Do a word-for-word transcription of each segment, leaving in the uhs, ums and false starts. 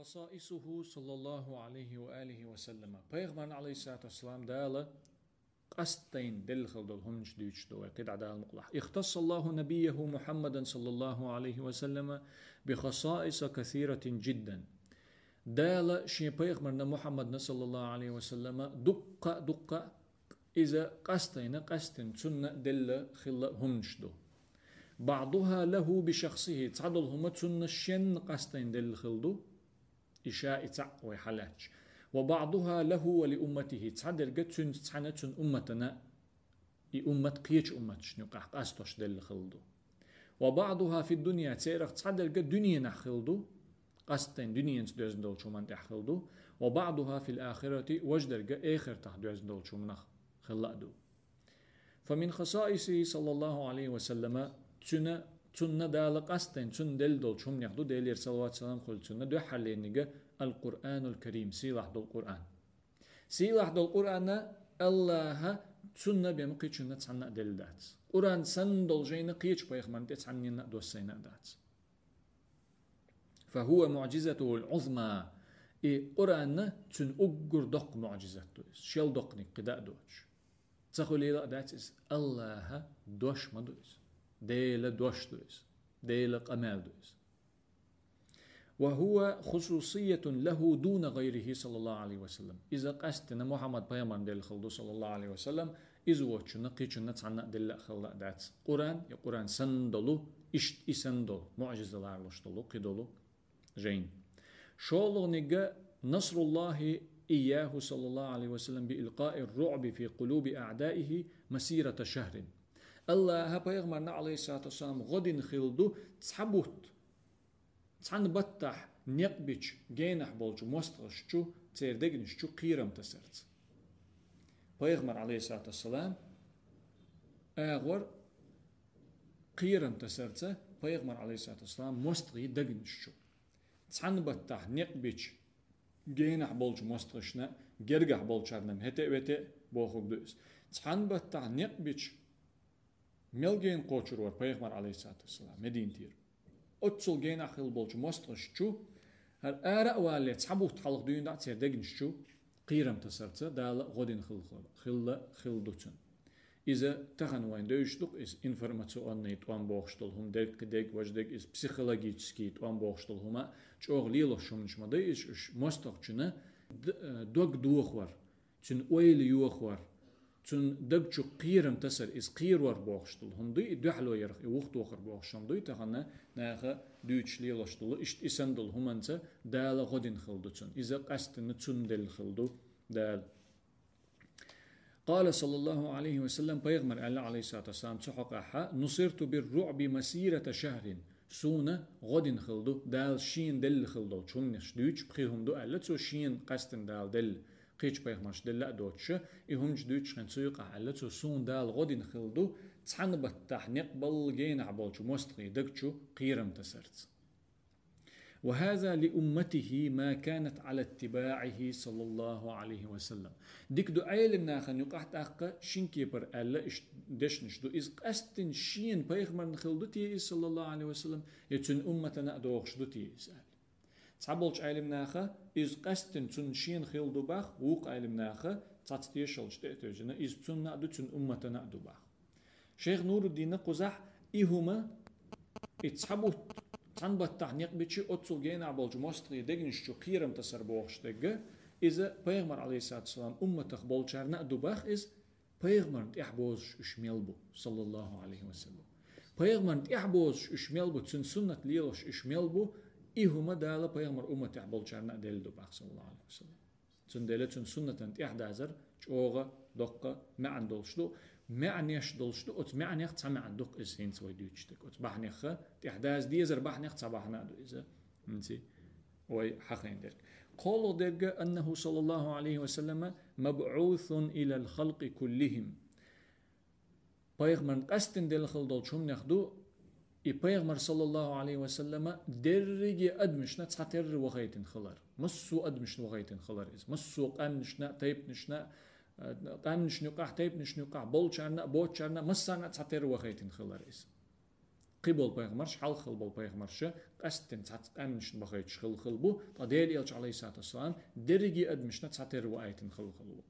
خصائصه صلى الله عليه وآله وسلم. Пайхамарна, алейхиссалату вассалам, Дала къастайн делла хила долу хӀуманаш дуьйцуш ду вай кхидӀа Дала мукъалахь. اختص الله نبيه محمدا صلى الله عليه وسلم بخصائص كثيرة جدا. Дала шен пайхамарна Мухьаммадна, саллаллаху алейхи ва саллама, дуккха, дуккха иза къастайна, къастина цунна делла хила хӀуманаш ду. بعضها له بشخصه, цхьадолу хӀума цунна шен къастайн делла хила ду, и ша и цхьаъ вай хьалаьтташ. وبعضها له ولأمته, цхьадерга цуьнца цхьаьна цуьнан умматана, и уммат кхечу умматашна юкъахь къастош делла хила ду. وبعضها في الدنيا, церах цхьадерга дуьненахь хила ду, къастайн дуьненца доьзна долчу хӀуманна тӀехь хила ду. وبعضها في الآخرة, важдерга эхартахь доьзна долчу хӀуманах хила а ду. فمن خصائصه صلى الله عليه وسلم, цуьнан, цунна Дала къастайн цунна делла долчу хӀуманех ду, Делера салават-салам хуьлда цунна, дуьххьарлерниг, القرآن الكريم, сийлахь долу Къуръан. Сийлахь долу Къуръан Аллаха цунна бен кхечунна цхьанна а делла дац. Къуръан санна долу жайна кхечу пайхамарна тӀе цхьанненна а доссийна а дац. فهو معجزته العظمى. И Къуръан цуьнан уггар доккха муӀжизат ду иза, шел доккханиг кхидӀа а доцуш. Ца хуьлийла а дац иза, Аллаха дош ма ду иза. Делан дош ду иза. Делан къамел ду иза. وهو خصوصية له دون غيره صلى الله عليه وسلم. Иза къаьстина Мухьаммад пайхамарна делла хила ду, саллаллаху алейхи ва саллам, иза воцучунна кхечунна цхьанна а делла а хилла а дац. Къуръан, я Къуръан санна долу, иштта и санна долу, муӀжиза ларалуш долу, кхидолу жайна. ШолгӀаниг: نصر الله إياه صلى الله عليه وسلم بإلقاء الرعب في قلوب أعدائه مسيرة شهر. Аллаха пайхамарна, алейхиссалату вассалам, гӀо дина хила ду цхьа бутт, цхьана баттахь некъ бича генахь болчу мостагӀаш чу, церан дегнаш чу кхерам тасарца. Пайхамар, алейхиссалату вассалам, агӀор кхерам тасарца пайхамар, алейхиссалату вассалам, мостагӀийн дегнаш чу. Цхьана баттахь некъ бича генахь болчу мостагӀашна, гергахь болчарна хӀетте а, вете а бохург ду иза. Цхьана баттахь некъ бича мел гена кхочур вара пайхамар, алейхиссалату вассалам, Мединатера. Оццул генахь хила болчу мостагӀаш чу, хӀара ара а валале, цхьа бутт хьалха дуьйна дӀа церан дегнаш чу кхерам тасарца Дала гӀо дина хила, хила, хила ду цунна. Иза тахана вайна девзаш ду-кх, иза информационный тӀом бохуш долу хӀума, дерг, кхин дерг, важа дерг, иза психологический тӀом бохуш долу хӀума, чӀогӀа лелош хӀуманаш ма ду иза, уьш мостагӀчунна д-, э, дог дохор, цуьнан ойла йохор, цуьнан даг чу кхерам тасар, иза кхерор бохуш долу хӀума дуй, и дуьхьало ярх, и вухтохар бохуш хӀума дуй, тахана наха дуьйцуш лелош долу, иштта и санна долу хӀуманца Дала гӀо дина хила ду цунна. Иза къаьстина цунна делла хила ду Дала. قال صلى الله عليه وسلم, пайхамар аьлла, алейхиссалату вассалам, цу хьокъехь: نصرت بالرعب مسيرة شهر. Суна гӀо дина хила ду, Дала шена делла хила долчу хӀуманаш дуьйцуш, пхи хӀума ду аьлла, цо шена къаьстина Дала делла, кхечу пайхамарша делла а доцуша, и хӀуманаш дуьйцуш хьайн цу юкъахь аьлла, цо суна Дала гӀо дина хила ду, цхьана баттахь некъ балла генахь болчу мостагӀийн даг чу кхерам тасарца. وهذا لأمته ما كانت على اتباعه صلى الله عليه وسلم. Дика ду Ӏелим нахана юкъахь тӀаккха шин кепара аьлла, иштта дешнаш ду. Иза къаьстина шена пайхамарна хила ду те иза, саллаллаху алейхи ва саллам, я цуьнан умматана а догӀуш ду те иза аьлла. Цхьаболчу Ӏелим наха иза къаьстина цунна шена хила ду бах, вукху Ӏелим наха цхьацца тешаллаш тӀе а тевжина, иза цунна а ду, цуьнан умматана а ду бах. Шайх Нуруддина кхузахь и хӀума, и цхьа бутт, цхьана баттахь некъ бича, оццул генахь болчу мостагӀийн дегнаш чу кхерам тасар бохуш дерг, иза пайхамар, алейхиссалату вассалам, умматах болчарна а ду бах иза, пайхамарна тӀаьхьа бозуш уьш мел бу, саллаллаху алейхи ва саллам. Пайхамарна тӀаьхьа бозуш уьш мел бу, цуьнан суннат лелош уьш мел бу, и хӀума Дала пайхамар умматехь болчарна а делла ду бах, саллаллаху алейхи ва саллам. Цундела цуьнан суннатан тӀаьхьадазар чӀогӀа доккха маьӀна долуш ду. МаьӀнеш долуш ду, оцу маьӀнех цхьа маьӀна ду-кх иза хӀинца вай дуьйцуш дерг. Оцу бахьанех, тӀаьхьадаза дезар бахьанех цхьа бахьана а ду иза. ХӀинца вай хьахийна дерг. КхоалгӀа дерг: أنه صلى الله عليه وسلم مبعوث إلى الخلق كلهم. Пайхамарна къаьстина делла хила долчу хӀуманех ду, и пайхамар, саллаллаху алейхи ва саллама, дерриге адамашна цхьатерра вахийтина хилар. Массо а адамашна вахийтина хилар иза. Массо а къаьмнашна а, тайпанашна а, э, къаьмнашна юкъахь, тайпанашна юкъахь болчарна а, боцучарна а, массарна а цхьатерра вахийтина хилар иза. Кхы болу пайхамарш, хьалха хилла болу пайхамарш, къаьсттина цхьацца къаьмнашна бахийтуш хилла хилла бу, ткъа Делан элча, алейхиссалату вассалам, дерриге а адамашна цхьатерра ваийтина хилла хилла ву.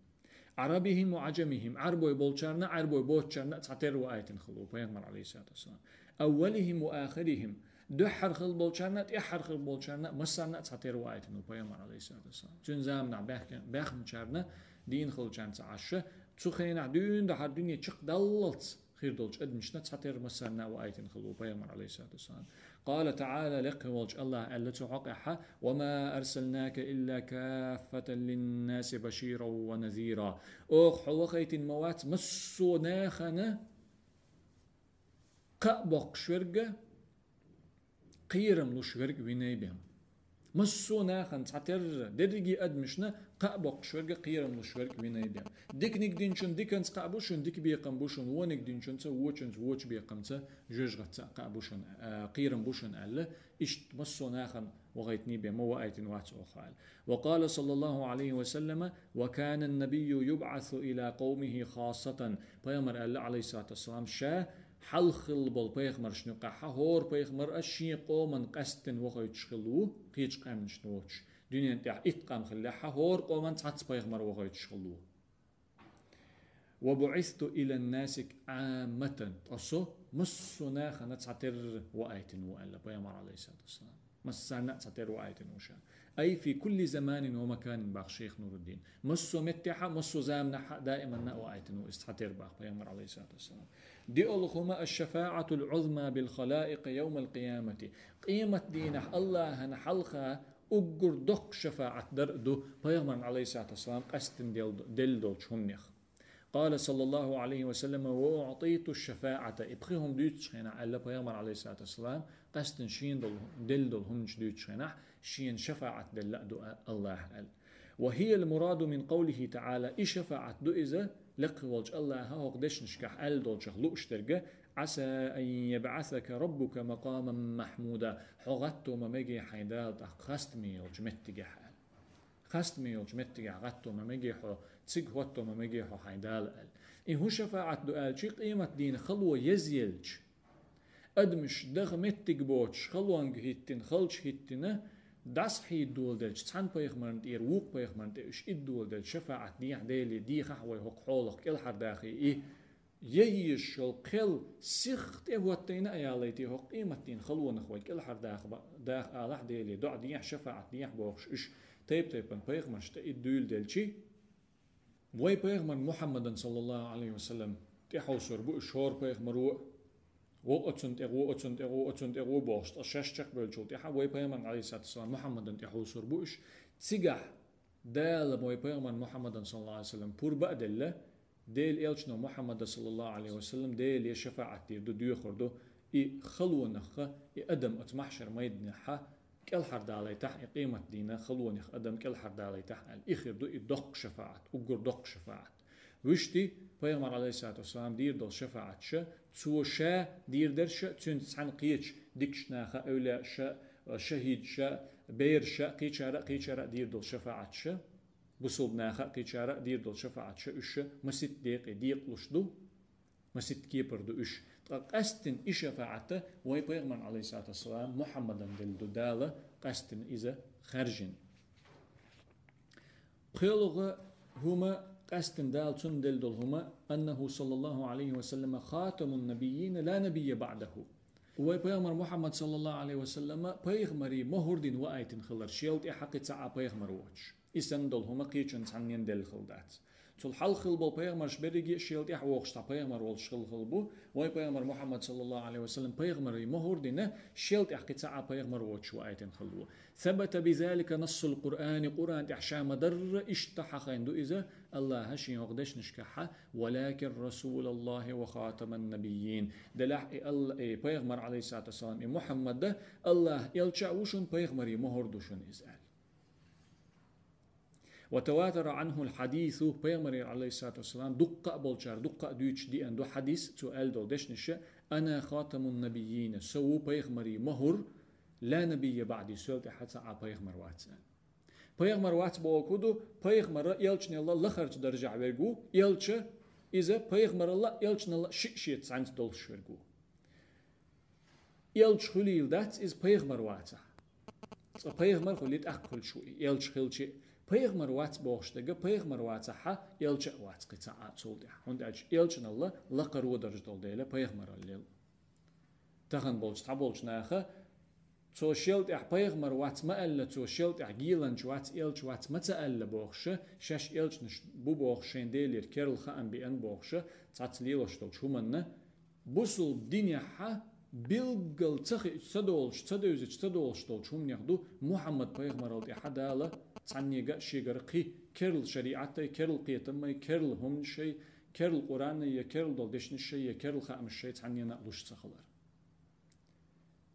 عربهم وعجمهم, Ӏарбой болчарна а, Ӏарбой боцучарна а цхьатерра ваийтина хилла ву пайхамар, алейхиссалату вассалам. أولهم وآخرهم, дуьххьара хилла болчарна а, тӀаьххьара хилла болчарна а, массарна а цхьатерра ваийтина ву пайхамар, алейхиссалату вассалам. Цуьнан заманахь баьхкин-, баьхначарна, дийна хиллачарна ца Ӏаш, цу хенахь дуьйна дӀахьара дуьне чекхдаллалц хир долчу адамашна цхьатерра массарна а ваийтина хилла ву пайхамар, алейхиссалату вассалам. قال تعالى, лекха волчу Аллаха аьлла цу хьокъехь: وما أرسلناك إلا كافة للناس بشيرا ونذيرا. Оха хьо вахийтина ма вац массо а нахана кхаъ боккхуш верг а, кхерам луш верг а винай бен. Массо а нахана цхьатерра, дерриге а адамашна кхаъ боккхуш верг а, кхерам луш верг а винай бен. Диканиг динчун диканца кхаъ бу шуна, дика бекхам бу шуна, вониг динчунца, вочунца, вочу бекхамца, жоьжахатца а кхаъ бу шуна, а, кхерам бу шуна аьлла, иштта массо а нахана вахийтиний бен ма ваийтина вац оха аьлла. وقال صلى الله عليه وسلم: وكان النبي يبعث إلى قومه خاصة. Пайхамар аьлла, алейхиссалату вассалам, ша хьалха хилла болу пайхамаршна юкъахь хӀора пайхамар а шен къоманна къаьсттина вахийтуш хилла ву, кхечу къаьмнашна воцуш. Дуьнен тӀехь итт къам хиллехь, хӀора къоманна цхьацца пайхамар вахийтуш хилла ву. وبعثت إلى الناس عامة. Ткъа со массо а нахана цхьатерра ваийтина ву аьлла пайхамар, алейхиссалату вассалам. Массарна а цхьатерра ваийтина ву ша. أي في كل زمان ومكان, боху шейх Нуруддин. Массо а меттехь а, массо а заманахь а, даиманна а ваийтина ву иза цхьатерра, боху пайхамар, алейхиссалату вассалам. ДиъалгӀа хӀума: الشفاعة العظمى بالخلائق يوم القيامة. Къематдийнахь Аллахьана хьалха уггар доккха шафаӀат дар а ду пайхамарна, алейхиссалату вассалам, къаьсттина дел-, делла долчу хӀуманех. قال صلى الله عليه وسلم: وأعطيت الشفاعة. И пхи хӀума дуьйцучу хенахь аьлла пайхамар, алейхиссалату вассалам, къаьсттина шена долу, делла долу хӀуманаш дуьйцучу хенахь, шена шафаӀат делла а ду а-, Аллаха аьлла. وهي المراد من قوله تعالى. И шафаӀат ду иза, лекха волчу Аллаха хӀокху дешнашкахь аьлла долчух лууш дерг: عسى أن يبعثك ربك مقاما محمودا. Хьо гӀатто ма мегий хьайн Дала тӀаккха хастаме йолчу меттигехь аьлла. Хастаме йолчу меттигехь гӀатто ма мегий хьо, цига хӀотто ма мегий хьо хьайн Дала аьлла. И хӀун шафаӀат ду аьлчи, къематдийнан хало езъелча, адамаш даха меттиг боцуш, халонга хӀиттина, халча хӀиттина, дӀасахьийдоладелча цхьана пайхамарна тӀера вукху пайхамарна тӀе уьш иддоладелча шафаӀат дехьа Деле, дехахь вай хӀокху хьолах кӀелхьардахе и, я езаш йолу кхел сиха тӀе хӀоттайна а ялайта, хӀокху къематдийнан халонах вай кӀелхьардаха ба-, даха алахь Деле, доӀа дехьа, шафаӀат дехьа бохуш уьш тайп-тайпана пайхамаршна тӀе иддуьйладелчи, вай пайхамар Мухьаммадан, саллаллаху Ӏалайхи ва саллам, тӀехьовсур бу уьш хӀора пайхамаро а, ву оцунна тӀе гӀо, оцунна тӀе гӀо, оцунна тӀе гӀо бохуш, ткъа шаьш чекхбевллачул тӀаьхьа вай пайхамарна, Ӏалайхиссалату вассалам, Мухьаммадан тӀехьовсур бу уьш. Цигахь Дала вай пайхамарна Мухьаммадан, саллаллаху Ӏалайхи ва саллам, пурба а делла, Делан элчано Мухьаммада, саллаллаху Ӏалайхи ва саллам, Деле шафаӀат дийр ду, доьхур ду, и халонах, и адам оцу махьшар майданехь кӀелхьардалийтахь, и къематдийнан халонех адам кӀелхьардалийтахь аьлла. И хир ду и доккха шафаӀат, уггар доккха шафаӀат. Вуьшта пайхамар, Ӏалайхиссалату вассалам, дийр долу шафаӀаташ, цо ша дийр дерш а, цуьнца цхьаьна кхечу дикачу наха, эвлаяаша, шахӀидаша, бераша, кхечара а, кхечара а дийр долу шафаӀаташ, бусалба наха а, кхечара а дийр долу шафаӀаташ, уьш маситта декъе декъалуш ду, маситта кепара ду уьш. Ткъа къаьсттина и шафаӀат вай пайхамарна, Ӏалайхиссалату вассалам, Мухьаммадан делла ду, Дала къаьсттина иза хаьржина. ПхоьалгӀа хӀума, къаьсттина Дала цунна делла долу хӀума: أنه صلى الله عليه وسلم خاتم النبيين لا نبي بعده. Вай пайхамар Мухьаммад, саллаллаху Ӏалайхи ва саллама, пайхамарийн мухӀар дина ваийтина хилар, шел тӀаьхьа кхин цхьа а пайхамар воцуш. И санна долу хӀума кхечунна цхьаннена делла хилла дац. Цул хьалха хилла болу пайхамарш берриге а шел тӀаьхьа вогӀуш цхьа пайхамар волуш хилла хилла бу. Вай пайхамар Мухьаммад, саллаллаху Ӏалайхи ва саллам, пайхамарийн мухӀар дина, шел тӀаьхьа кхин цхьа а пайхамар воцуш ваийтина хилла ву. ثبت بذلك نص القرآن, Къуръан тӀехь ша ма-дарра иштта хьахийна ду иза, Аллаха шен хӀокху дешнашкахь: ولكن رسول الله وخاتم النبيين. Делахь и Алла-, и пайхамар, Ӏалайхиссалату вассалам, и Мухьаммад, Аллахан элча а ву шуна, пайхамарийн мухӀар ду шуна иза аьлла. وتواتر عنه الحديث, пайхамарера, Ӏалайхиссалату вассалам, дуккха а болчара дуккха а дуьйцуш деана ду хьадис, цо аьлла долу дешнаш: أنا خاتم النبيين, со ву пайхамарийн мухӀар, لا نبي بعدي, сол тӀаьхьа цхьа а пайхамар вац аьлла. Пайхамар вац бохург хӀун ду? Пайхамар а, элчанал а лахарчу даржехь верг ву, элча, иза пайхамарал а, элчанал а шиъ шеца цхьаьнца долуш верг ву. Элча хуьлийла дац иза пайхамар вацахь. Цкъа пайхамар хуьлий тӀаккха хуьлуш ву и, элча хилча а. Пайхамар вац бохуш дерг, пайхамар вацахьа, элча а вац кхин цхьа а цул тӀаьхьа. ХӀунда аьлча элчанал лакхара дарж долу дела пайхамараллел. Тахана болчу цхьаболчу наха, цо шел тӀехь пайхамар вац ма аьлла, цо шел тӀехь геланча вац, элча вац ма ца аьлла бохуша, шаьш элчанаш бу бохуш шайн Делера керла хаам беана бохуша, цхьацца лелош долчу хӀуманна, бусулба динехьа билггал ца хиъча ца долуш, ца девзича ца долуш долчу хӀуманех ду Мухьаммад пайхамарал тӀехьа Дала цхьаннега а шегара кхин керла шариӀаттай, керла кхетаммай, керла хӀуманашай, керла Къуранай, я керла долу дешнашшай, я керла хаамашшай цхьаннена а луш ца хилар.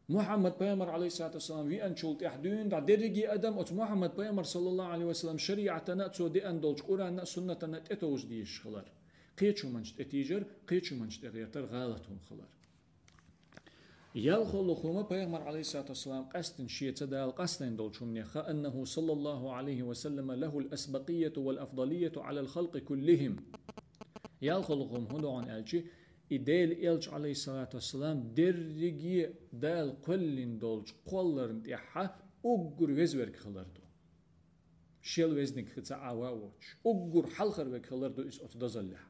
Мухьаммад пайхамар, алейхиссалату вассалам, виъанчул тӀаьхьа дуьйна дӀа дерриге адам оцу Мухьаммад пайхамар, саллаллаху алейхи ва саллам, шариатана а, цо деана долчу Къуръанна а, суннатана а тӀетовжа дезаш хилар. Кхечу хӀуманаш тӀетийжар, кхечу хӀуманаш тӀегӀертар гӀалат хӀума хилар. ЯлхолгӀа хӀума пайхамар, алейхиссалату вассалам, къаьстина шеца Дала къастийна долчу хӀуманеха, аннаху, саллаллаху алейхи ва саллама, лахул асбакияту вал афдалияту алал халкъи куллихим. ЯлхолгӀа хӀума хӀун ду хьуна аьлчи, и Дела элча, алейхиссалату вассалам, дерриге Дала кхоьллина долчу кхолларна тӀехьа уггар везверг хилар ду. Шел везниг кхин цхьа а ва а воцуш, уггар хьалхар вег хилар ду иза оцу дозаллехь.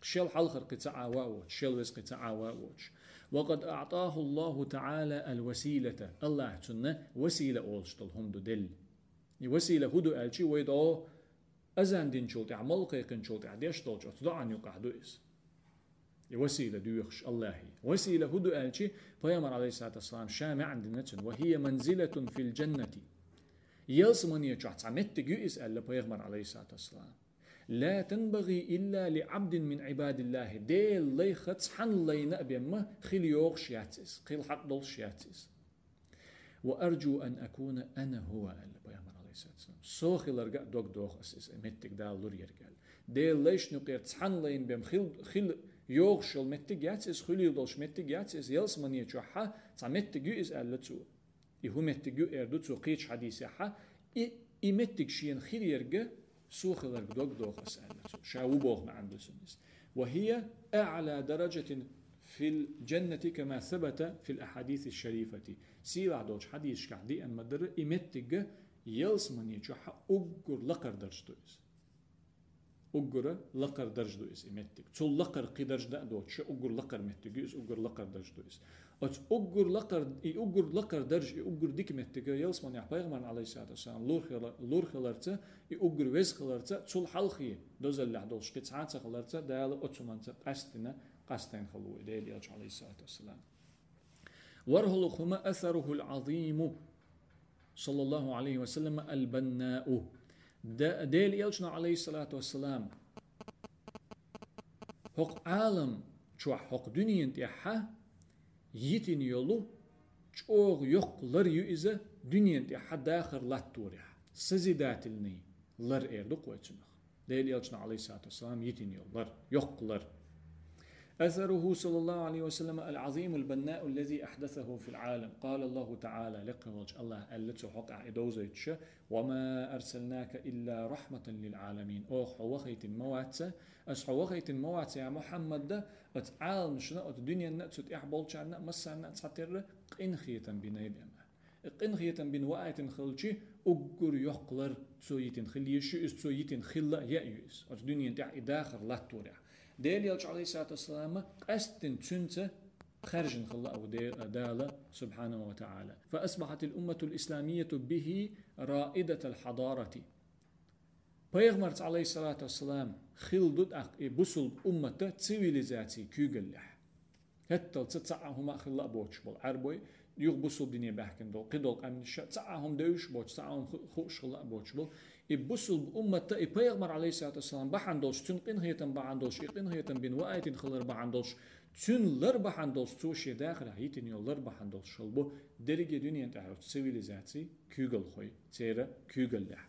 Шел хьалхар кхин цхьа а ва а воцуш, шел вез кхин цхьа а ва а воцуш. Ва къад аътаху Аллаху та'ала ал-василата. Аллах цунна васила олуш долу хӀума ду делла. И васила хӀун ду аьлчи, вай дӀо азан динчул тӀаьхьа, молла кхайкхинчул тӀаьхьа деш долчу оцу доӀан юкъахь ду иза. И васила доьхуш Аллахье. Васила хӀун ду аьлчи, пайхамар, алейхиссалату вассалам, ша маьӀна дина цунна: «Ва хия манзилатун фил джаннати». Ялсамане чохь цхьа меттиг ю иза аьлла пайхамар, алейхиссалату вассалам. «Ла танбагӀи илла ли абдин мин ибадиллахи». Делан лайха цхьанна лайна а бен ма хила йогӀуш яц иза, хила хьакъ долуш яц иза. «Ва арджу ан акуна ана хӀува», аьлла пайхамар, алейхиссалату вассалам. Со хиларга а дог доху ас иза, меттиг Дала лур ерг аьлла. Делан лайшна юкъера цхьанна лайна бен хил-, хила йогӀуш йолу меттиг яц иза, хуьлийла долуш меттиг яц иза, ялсамане чохьа цхьа меттиг ю иза аьлла цо. И хӀун меттиг ю эр ду цо кхечу хьадисехьа, и, и меттиг шена хир ерга, со хиларга дог доху ас аьлла цо. Ша ву боху маьӀна ду цунна иза. «Ва хия а'ла дараджатин фил джаннати кама сабата фил ахадиси шарифати». Сийлахь долчу хьадисашкахь деана ма-дарра, и меттигга ялсамане чохьа уггар лакхара дарж ду иза. Уггара лакхара дарж ду иза и меттиг. Цул лакхара кхин дарж да а доцуш, уггар лакхара меттиг ю иза, уггар лакхара дарж ду иза. Оцу уггар лакхара, и уггар лакхара дарж, и уггар дика меттига ялсаманехь пайхамарна, алейхиссалату вассалам, лур хила-, лур хиларца, и уггар веза хиларца, цул хьалхе дозаллехь долуш кхин цхьа а ца хиларца, Дала оцу хӀуманца къаьстина, къастийна хила ву и Делан элча, алейхиссалату вассалам. ВорхӀалгӀа хӀума асарухул Ӏазиму, саллаллаху алейхи ва саллама, аль-баннаъу. Де-, Делан элчано, алейхиссалату вассалам, хӀокху Ӏалам чохь, хӀокху дуьнен тӀехьа йитина йолу чӀогӀа йоккха лар ю иза дуьнен тӀехьа дахар латторехь. Созидательный лар эр ду-кх вай цунах. Делан элчано, алейхиссалату вассалам, йитина йолу лар, йоккха лар. أثره صلى الله عليه وسلم العظيم البناء الذي أحدثه في العالم. قال الله تعالى, лекха волчу Аллах аьлла цу хьокъехь и довзуьйтуша: «وما أرسلناك إلا رحمة للعالمين». Оха хьо вахийтина ма вац, ас хьо вахийтина ма вац, я Мухьаммад, оцу Ӏаламашна, оцу дуьненна а, цу тӀехь болчарна а, массарна а цхьатерра къинхетам бина бен. Къинхетам бина ваийтина хилчи, уггар йоккха лар цо йитина хила езаш ю иза, цо йитина хилла а яа ю иза. Оцу дуьнен тӀехь и дахар латторехь. Делан элча, алейхиссалату вассалама, къаьсттина цуьнца кхаьржина хилла а ву Де-, Дала, субхьанаху ва та'ала. فأصبحت الأمة الإسلامية به رائدة الحضارة. Пайхамарца, алейхиссалату вассалам, хилла ду тӀаккха и бусулба уммата цивилизацин куьйгаллехь. ХӀетталца цхьа а хӀума а хилла а боцуш болу Ӏаьрбой, юха бусулба дине баьхкина долу кхидолу къаьмнаш а, цхьа а хӀума девзаш боцуш, цхьа а хӀума ху-, хууш хилла а боцуш болу. И бусулба уммата, и пайхамар, алейхиссалату вассалам, бахьана долуш, цуьнан къинхетам бахьана долуш, и къинхетам бина ваийтина хилар бахьана долуш, цуьнан лар бахьана долуш, цо шен дахарехь йитина йолу лар бахьана долуш хилла бу дерриге дуьнен тӀехь йолчу цивилизацин куьйгалхой, церан куьйгаллехь.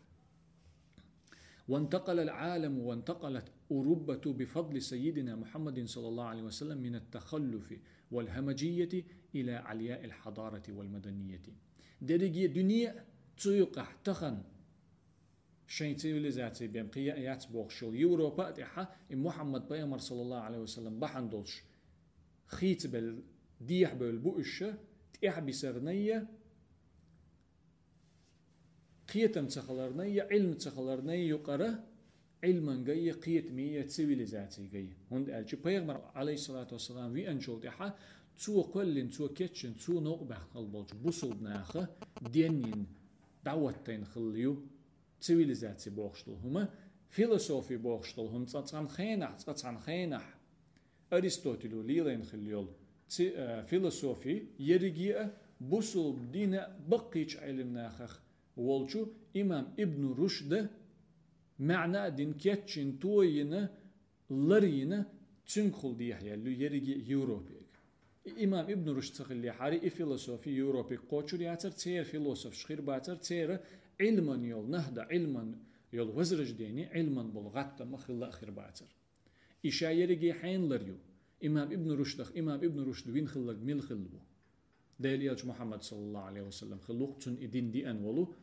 وانتقل العالم وانتقلت أوروبا بفضل سيدنا محمد صلى الله عليه وسلم من التخلف والهمجية إلى علياء الحضارة والمدنية. Дерриге дуьне а цу юкъахь тахана шайн цивилизаци бен кхин яа яц бохуш йолу Европа а тӀехьа и Мухьаммад пайхамар, саллаллаху алейхи ва саллам, бахьана долуш хийцабелла дехьабевлла бу уьш тӀехьабисарнай, кхетам ца хиларнай, Ӏилма ца хиларнай юкъара, Ӏилмангай, кхетамий, цивилизацигай. ХӀунда аьлча пайхамар, Ӏалайхиссалату вассалам, веанчул тӀехьа цо кхоьллина, цо кечйина, цо новкъа баьхна хилла болчу бусулба наха денна, дӀахӀоттийна хилла ю цивилизаци бохуш долу хӀума, философи бохуш долу хӀума цкъа цхьана хенахь, цкъа цхьана хенахь Аристотело лелийна хилла йолу ци-, а, философи ерриге а бусулба дина баккхийчу Ӏилманахах волчу имам Ибн Рушда маьӀна а дина, кечйина, тойина, ларйина, цуьнгахула дехьаелла ю ерриге а Европега. И имам Ибн Рушд ца хиллехьара, и философи Европега кхочур яцара, церан философаш хир бацара, церан Ӏилман йолу нахда, Ӏилман йолу возрождение, Ӏилман болу гӀаттам а хилла а хир бацара. И ша ерриге хьенан лар ю? Имам Ибн Рушдах, имам Ибн Рушд вина хилларг мила хилла ву? Делан элча Мухьаммад, саллаллаху Ӏалайхи ва саллам, хилла ву-кх, цунна и дин деана волу.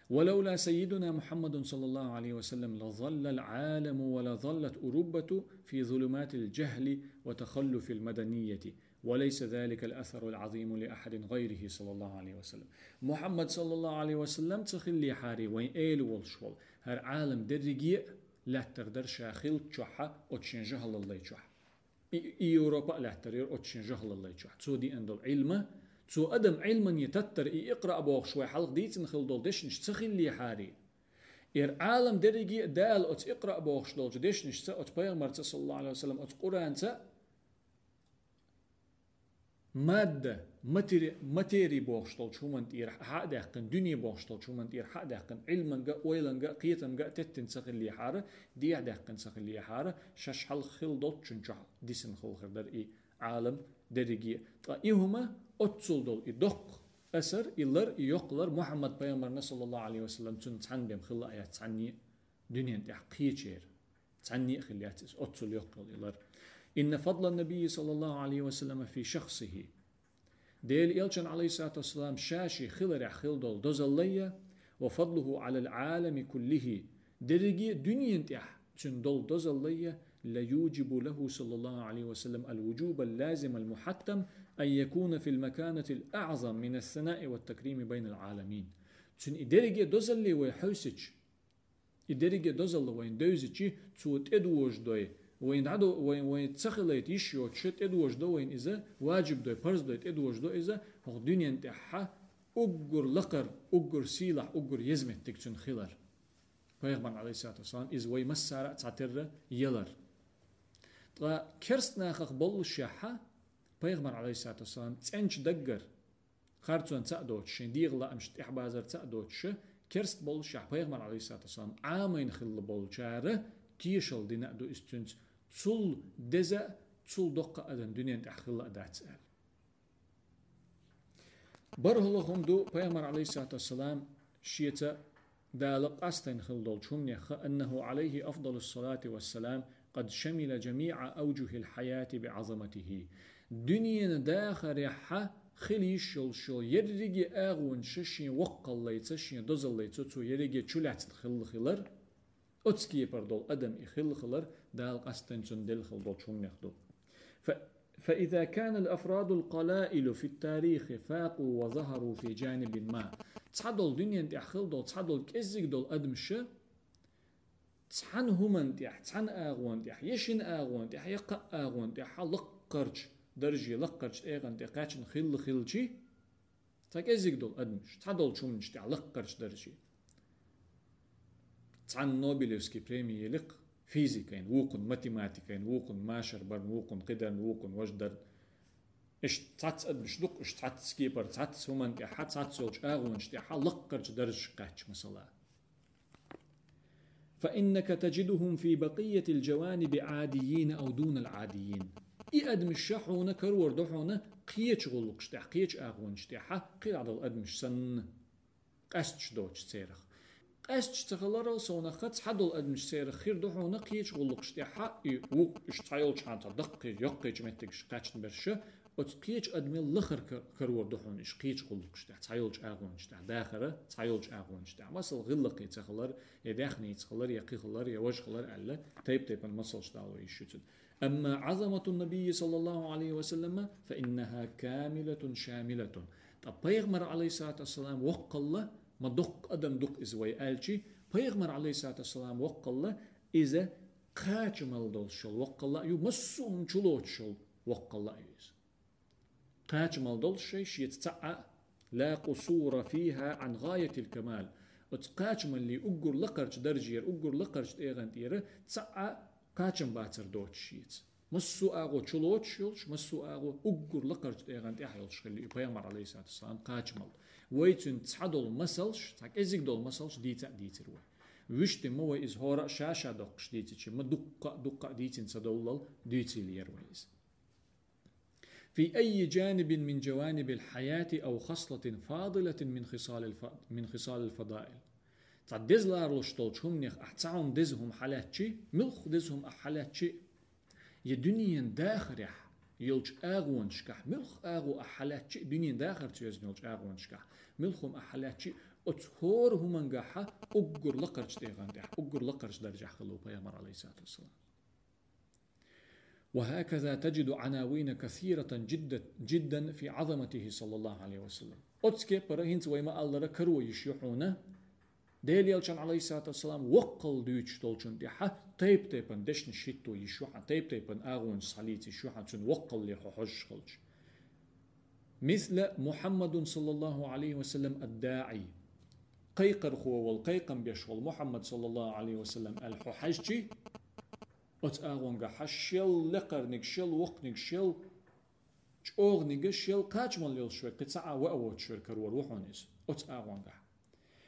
ولولا سيدنا محمد صلى الله عليه وسلم لظل العالم ولظلت أوروبا في ظلمات الجهل وتخلف المدنية، وليس ذلك الأثر العظيم لأحد غيره صلى الله عليه وسلم. Мухьаммад, саллаллаху Ӏалайхи ва саллам, ца хиллехьара, вайн эла волуш волу хӀара Ӏалам дерриге а лаьттар дара ша хиллачохь, оцу шен жахӀалаллай чохь. И, и Европа а лаьттар яра оцу шен жахӀалаллай чохь. Цо деана долу Ӏилма, цо адам Ӏилмане таттар, и икъра бохуш вай хьалха дийцина хилла долу дешнаш ца хиллехьара, хӀара Ӏалам дерриге а Дала оцу икъра бохуш долчу дешнашца, оцу пайхамарца, саллаллаху Ӏалайхи ва саллам, оцу Къуръанца, мадда, матери-, матери бохуш долчу хӀуманна тӀера хьа а даьккхина, дуьне бохуш долчу хӀуманна тӀера хьа а даьккхина, Ӏилманга а, ойланга а, кхетамга а теттина ца хиллехьара, дехьа даьккхина ца хиллехьара, шаьш хьалха хилла долчунна чохь дисина хилла хир дара и Ӏалам дерриге а. Ткъа и хӀума, оццул долу и доккха асар, и лар, и йоккха лар Мухьаммад пайхамарна, саллаллаху Ӏалайхи ва саллам, цунна цхьаьна бен хилла а яц, цхьанне а дуьнен тӀехь кхечера. Цхьанне а хилла яц иза, оццул йоккха йолу и лар. إن فضل النبي صلى الله عليه وسلم في شخصه. Делан элчан, Ӏалайхиссалату вассалам, ша-шен хиларехь хилла долу дозаллайя, وفضله على العالم كله, дерриге а дуьнен тӀехь цуьнан долу дозаллайя, ليوجب له صلى الله عليه وسلم الوجوب اللازم المحتم أن يكون في المكانة الأعظم من الثناء والتكريم بين العالمين. Цуьнан и дерриге а дозалле вай хьовсича, и дерриге а дозалла вайна девзичи, цо тӀедожадой, вайна дӀадо-, вайн, вайн ца хилайта йиш йоцуша тӀедожадо вайна иза, важиб дой, парз дой, тӀедожадо иза, хӀокху дуьнен тӀехьа уггар лакхара, уггар сийлахь, уггар еза меттиг цуьнан хилар. Пайхамарна, Ӏалайхиссалату вассалам, иза вай массара а цхьатерра ялар. Ткъа керста нахах боллушехьа, пайхамар, Ӏалайхиссалату вассалам, цӀеначу даггара, харцонца а доцуш, шайн дегӀан лаамашна тӀехьабазарца а доцуша, керста боллушехь, пайхамар, Ӏалайхиссалату вассалам, Ӏамийна хилла болчара тешалла дина а ду иза цуьнца, цул деза а, цул доккха а адам дуьнен тӀехь хилла а дац аьлла. БархӀалгӀа хӀума ду, пайхамар, Ӏалайхиссалату вассалам, шеца Дала къастийна хилла долчу хӀуманех, أنه عليه أفضل الصلاة والسلام قد شمل جميع أوجه الحياة بعظمته. Дуьненан дахарехьа хила йиш йолуш йолу ерриге а агӀонаш шен воккхаллайца, шен дозаллайца цо ерриге а чулаьцна хилла хилар, оцу кепара долу адам и хилла хилар Дала къастийна цунна делла хилла долчу хӀуманех ду. ف-، فإذا كان الأفراد القلائل في التاريخ فاقوا وظهروا في جانب ما. Цхьадолу дуьнен тӀехь хилла долу, цхьадолу кӀеззиг долу адамаша цхьана хӀуманна тӀехь, цхьана агӀонна тӀехь, я шина агӀонна тӀехь, я кхаа агӀонна тӀехь лаккхарчу дарже, лаккхарчу тӀегӀан тӀе кхаьчна хилла хилчи, цхьа кӀеззиг долу адамаш, цхьадолчу хӀуманаш тӀехь лаккхарчу дарже. Цхьанна Нобелевский преми елира-кх физикайн, вукхунна математикайн, вукхунна машар барна, вукхунна кхидарна, вукхунна важа дарна. Иштта цхьацца адамаш ду-кх, уьш цхьацца кепара, цхьацца хӀуманна тӀехьа, цхьацца йолчу агӀонаш тӀехьа лаккхарчу даржашка кхаьчча, масала. فإنك تجدهم في بقية الجوانب عاديين أو دون العاديين. И адамаш ша хьуна карор ду хьуна кхечу гӀуллакхаш тӀехь, кхечу агӀонаш тӀехьа, кхидӀа долу адамаш санна, къаьсташ доцуш церах. Къаьсташ ца хиларал совнаха, цхьадолу адамаш церах хир ду хьуна кхечу гӀуллакхаш тӀехьа, и вукху уьш цхьайолчхьана цхьа даккхий, йоккхийчу меттигаш кхаьчна берш, Оцу кхечу адамел лахара ка-, карор ду хьуна уьш кхечу гӀуллакхаш тӀехь, цхьайолчу агӀонаш тӀехь, дахара цхьайолчу агӀонаш тӀехь. Масала, гӀиллакхе ца хилар, я даьхница хилар, я кхин хилар, я важа хилар аьлла, тайп-тайпана масалш дало йиш ю цуьнан. Амма Ӏазаматун Набийи саллаллаху Ӏалайхи ва саллама, фа иннаха камилатун шамилатун. Ткъа пайхамар, Ӏалайхиссалату вассалам, воккхалла, ма доккха адам ду-кх иза вай аьлчи, пайхамар, Ӏалайхиссалату вассалам, воккхалла, иза кхачамалла долуш йолу воккхалла а ю, массо а хӀума чулоцуш йолу воккхалла а ю иза. Кхачамалла долуш шайн шеца цхьаъ а, ла къусура фиха Ӏан гӀаятил камал. Оцу кхачамаллин уггар лакхарчу даржера, уггар лакхарчу тӀегӀан тӀера цхьаъ а кхачам бацар доцуш шеца. Массо а агӀо чулоцуш йолуш, массо а агӀо уггар лакхарчу тӀегӀан тӀехь йолуш хилла и пайхамар, Ӏалайхиссалату вассалам, кхачамалла. Вай цуьнца цхьадолу масалш, цхьа кӀезиг долу масалш дийца а дийцира вай. Вуьшта ма вай иза хӀора а ша-ша доккхуш дийцича, ма дуккха а, дуккха а дийцина ца довлал, дуьйцийла яра вай иза. في أي جانب من جوانب الحياة أو خصلة فاضلة من خصال الف-، من خصال الفضائل. Цхьа деза ларалуш долчу хӀуманех ахь цхьа хӀума деза хӀума хьалаьцчи, муьлхха деза хӀума ахь хьалаьцчи, я дуьненан дахарехь йолчу агӀонашкахь, муьлхха агӀо ахь хьалаьцчи, дуьненан дахарца йоьзна йолчу агӀонашкахь, муьлхха хӀума ахь хьалаьцчи, оцу хӀора хӀумангахьа уггар лакхарчу тӀегӀан тӀехь, уггар лакхарчу даржехь хилла ву пайхамар, Ӏалайхиссалату вассалам. وهكذا تجد عناوين كثيرة جدا، جدا في عظمته صلى الله عليه وسلم. Оцу кепара хӀинца вай ма-аллара каро йиш ю хьуна, Делан Элчан, Ӏалайхиссалату вассалам, воккхалла дуьйцуш долчун тӀехьа тайп-тайпана дешнаш хӀитто йиш ю хьан, тайп-тайпана агӀонаш схьалийца йиш ю хьан, цуьнан воккхалле хьо хьожуш хилча. مثل محمد صلى الله عليه وسلم الداعي. Кхайкхархо волу, кхайкхам беш волу Мухьаммад, саллаллаху Ӏалайхи ва саллам, аьлла хьо хьаьжчи, оцу агӀонгахьа шел лекхарниг, шел воккханиг, шел чӀогӀаниг, шел кхачамалла йолуш верг, кхин цхьа а ваа воцуш верг карор ву хьуна иза, оцу агӀонгахьа.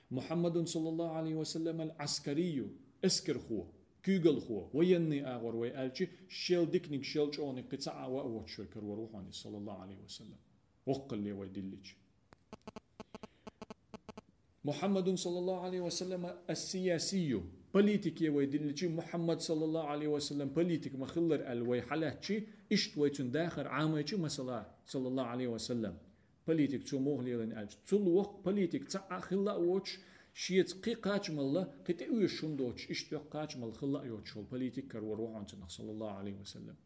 Мухьаммадун, саллаллаху Ӏалайхи ва саллам, ал-Ӏаскарийю, эскархо, куьйгалхо, военный агӀор вай аьлчи, шел диканиг, шел чӀогӀаниг, кхин цхьа а ваа воцуш верг карор ву хьуна иза, саллаллаху Ӏалайхи ва саллам. Воккхалле вай дилличи. Мухьаммадун, саллаллаху Ӏалайхи ва саллам, ас-сиясийю, политике вай дилличи, Мухьаммад, саллаллаху Ӏалайхи ва саллам, политик ма-хиллара аьлла вай хьалаьцчи, иштта вай цуьнан дахар Ӏамайчи, масала, саллаллаху Ӏалайхи ва саллам, политик цо муха лелийна аьлча, цул воккха политик цхьа а хилла а воцуш, шеца кхин кхачамалла, кхин тӀеоьшуш хӀума доцуш, иштта йоккха кхачамалла хилла а йоцуш волу политик карор ву хьуна цунах, саллаллаху Ӏалайхи ва саллам.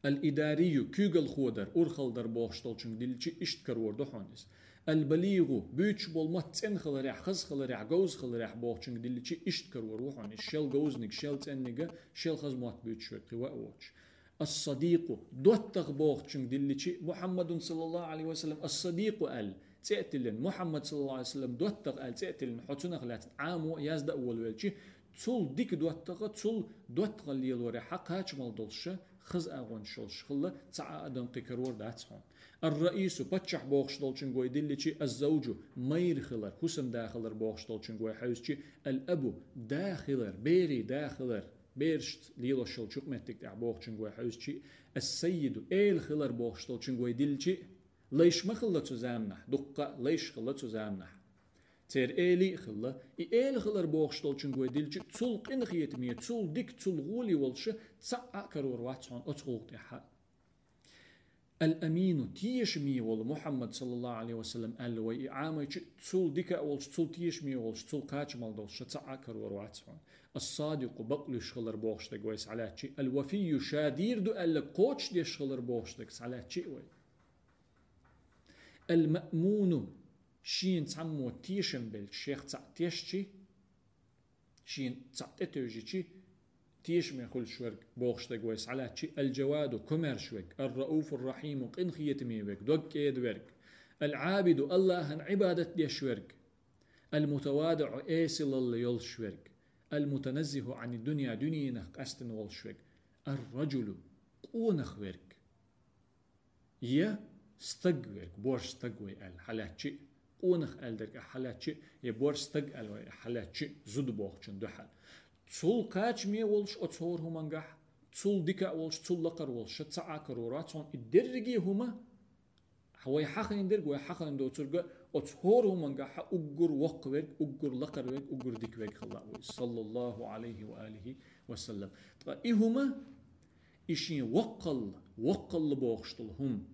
Ал-идарийю, куьйгалхо дар, урхалла дар бохуш долчуьнга дилличи, иштта карор ду хьуна иза. Ал-балигъу, буьйцуш болу мотт цӀена хиларехь, хаза хиларехь, говза хиларехь бохучуьнга дилличи, иштта карор ву хьуна иза. Шел говзаниг, шел цӀенниг, шел хаза мотт буьйцуш верг кхин ваа воцуш. Ас-садикъу, доттагӀа бохучуьнга дилличи, Мухьаммадун, саллаллаху Ӏалайхи ва саллам, ас-садикъу аьлла цӀе а тиллина, Мухьаммад, саллаллаху Ӏалайхи ва саллам, доттагӀа аьлла цӀе а тиллина, хьо цунах лаьцна Ӏамо а, язда а волавелчи, цул дика доттагӀа, цул доттагӀалла лелорехьа кхачамалла долуш, хаза агӀонаш йолуш хилла цхьа а адам кхин карор дац хьуна. Ар-раису, паччахь бохуш долчуьнга вай дилличи, аз-завжу, майра хилар, хӀусамда хилар бохуш долчуьнга вай хьаьвзичи, ал-абу, да хилар, берийн да хилар, берашца лелош йолчу юкъаметтиг тӀехь бохучуьнга вай хьаьвзичи, ас-саййиду, эла хилар бохуш долчуьнга вай дилличи, лайш ма хилла цу заманахь, дуккха а лайш хилла цу заманахь. Церан элий а хилла, и эла хилар бохуш долчуьнга вай дилличи, цул къинхетаме, цул дика, цул гӀоле волуш цхьа а карор вац хьуна оцу гӀуллакх тӀехьа. Ал-амину, тешаме волу Мухьаммад, саллаллаху Ӏалайхи ва саллам, аьлла вай и Ӏамайчи, цул дика а волуш, цул тешаме волуш, цул кхачамалла долуш цхьа а карор вац хьуна. Ас-садикъу, бакълуьйш хилар бохуш дерг вай схьалаьцчи, ал-вафийю, ша дийр ду аьлларг кхочушдеш хилар бохуш дерг схьалаьцчи а вай. Ал-маъмуну, шена цхьаммо тешам белча, шех цхьаъ тешчи, шена цхьаъ тӀетевжичи, тешаме хуьлуш верг бохуш дерг вай схьалаьцчи, ал-джаваду, комаьрша верг, ар-рауфур-рахьиму, къинхетаме верг, дог кӀеда верг, ал-Ӏабиду, Аллахьан Ӏибадат деш верг, ал-мутавадиъу, эсалалла йолуш верг, ал-мутаназзихьу Ӏани-дунья, дуьненах къаьстина волуш верг, ар-раджулу, къонах верг. Я стаг верг, борша стаг вай аьлла хьалаьцчи, къонах аьлла дерг ахь хьалаьцчи, я борша стаг аьлла вай ахь хьалаьцчи, зуда бохучун дуьхьал. Цул кхачаме волуш оцу хӀора хӀумангахь, цул дика а волуш, цул лакхара волуш, ша цхьа а карор вац хьуна и дерриге хӀума, вай хьахийна дерг, вай хьахийна доцург а оцу хӀора хӀумангахьа уггар воккха верг, уггар лакхара верг, уггар дика верг хилла а ву иза, саллаллаху Ӏалайхи ва алихи ва саллам. Ткъа и хӀума, и шен воккхалла, Воккхалла бохуш долу хӀума,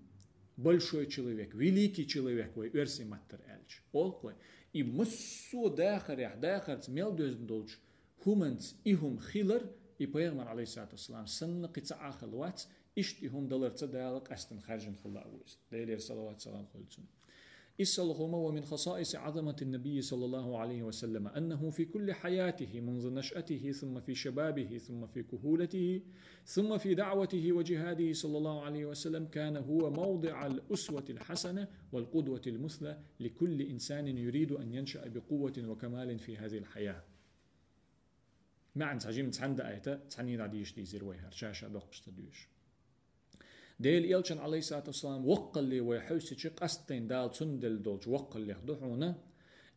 большой человек, великий человек вай оьрсийн маттара аьлча, олу-кх вай. И массо а дахарехь, дахарца мел доьзна долчу хӀуманца и хӀума хилар, и пайхамар, алейхиссалату вассалам, санна кхин цхьа а хилла вац, иштта и хӀума даларца Дала къаьстина хаьржина хилла а ву иза. Делера салават-салам хуьлда цунна. Исалхума ва мин хасаиси азаматин набийи саллаллаху алейхи ва саллама, аннаху фи кулли хаяти, мунзу нашати, сумма фи шабаби, сумма фи кухулати, сумма фи даъвати ва жихади саллаллаху алейхи ва саллам, кана хува мавдиъал усватил хасана вал кудватил мусла ли кулли инсанин юриду ан яншаа би кувватин ва камалин фи хазил хая. МаьӀна цхьа жима цхьаьна даайта, цхьаьна дӀадийша дийзира вай хӀара, ша-ша доккхуш ца доьшу. Делан Элчан, алейхиссалату вассалам, воккхалле вай хьовсича, къастайн Дала цунна делла долчу воккхаллех ду хьуна,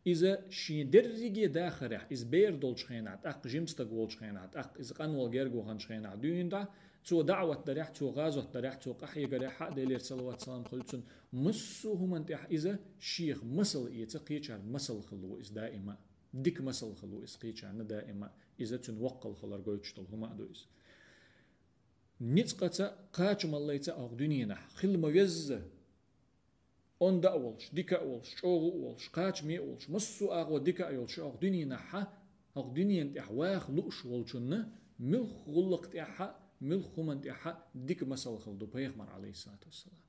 иза шен дерриге дахарехь, иза бер долчу хенахь, тӀаккха жима стаг волчу хенахь, тӀаккха иза къанвала герга ваханчу хенахь дуьйна дӀа, цо даъват дарехь, цо гӀазот дарехь, цо къахьегарехь а, Делера салават-салам хуьлда цунна, массо а хӀуманна тӀехь иза шех масал эца, кхечарна масал хилла ву иза даима. Дика масал хилла ву иза кхечарна даима. Иза цуьнан воккхал хилар гойтуш долу хӀума а ду иза. Ницкъаца, кхачамаллица а хӀокху дуьненахь хила ма везза, онда а волуш, дика а волуш, чӀогӀа а волуш, кхачаме а волуш, массо а агӀо дика а йолуш, хӀокху дуьненахьа, хӀокху дуьненан тӀехь ваха лууш волчунна муьлхха гӀуллакх тӀехьа, муьлхха хӀуманна тӀехьа дика масал хилла ду пайхамар, алейхиссалату вассалам.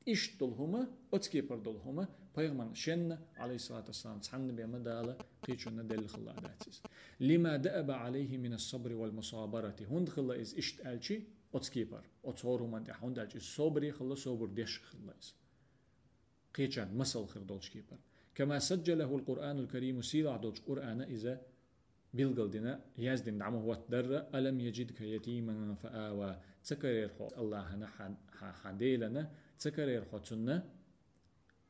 Иштта долу хӀума, оцу кепара долу хӀума пайхамарна шенна, алейхиссалату вассалам, цхьанна бен ма Дала кхечунна делла хилла а дац иза. Лима даъаба алейхи минас сабри вал мусабарати. ХӀунда хилла иза иштта аьлчи, оцу кепара, оцу хӀора хӀуманна тӀехь, хӀунда аьлча иза собаре хилла, собар деш хилла иза. Кхечарна масал хир долчу кепара. Кама саджалахул Къуръанул Кариму, сийлахь долчу Къуръана иза билгалдина, яздина дӀа ма хӀоттадарра: «Алам яжидка ятиман фа ава». Ца карийра хьо Аллахьана хьан, хьан, хьан Делана, ца карийра хьо цунна,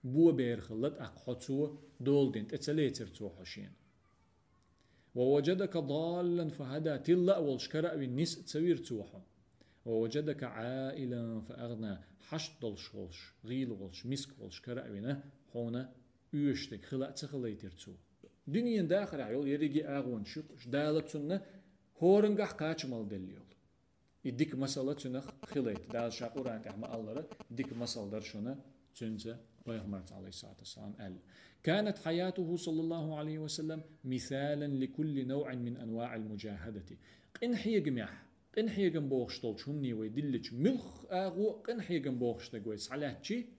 бо бер хилла, тӀаккха хьо цо доладина, тӀе ца лецира цо хьо шена. «Ва ваджадака даллан фа хада», тилла а волуш кара а вина, ниса а ца вира цо хьо. «Ва ваджадака гӀаилан фа агӀна», хьашт долуш волуш, гӀийла волуш, миска волуш кара а вина, хьуна оьшуш дерг хила а ца хилийтира цо. Дуьненан дахарехь йолу ерриге а агӀонаш ю-кх уьш, Дала цунна хӀораннахь кхачамалла делла йолу. И дика масала цуьнах хилийта. Дала ша Къуръан тӀехь ма-аллара, дика масал дара шуна цуьнца, пайхамарца, алейхиссалату вассалам, аьлла. «Канат хьаятуху саллаллаху алейхи ва саллам мисалан ли кулли навъин мин анваъил муджахадати». Къинхьегамехь, къинхьегам бохуш долчу хӀумане вай диллича, муьлхха агӀо къинхьегам бохуш дерг вай схьалаьцчи,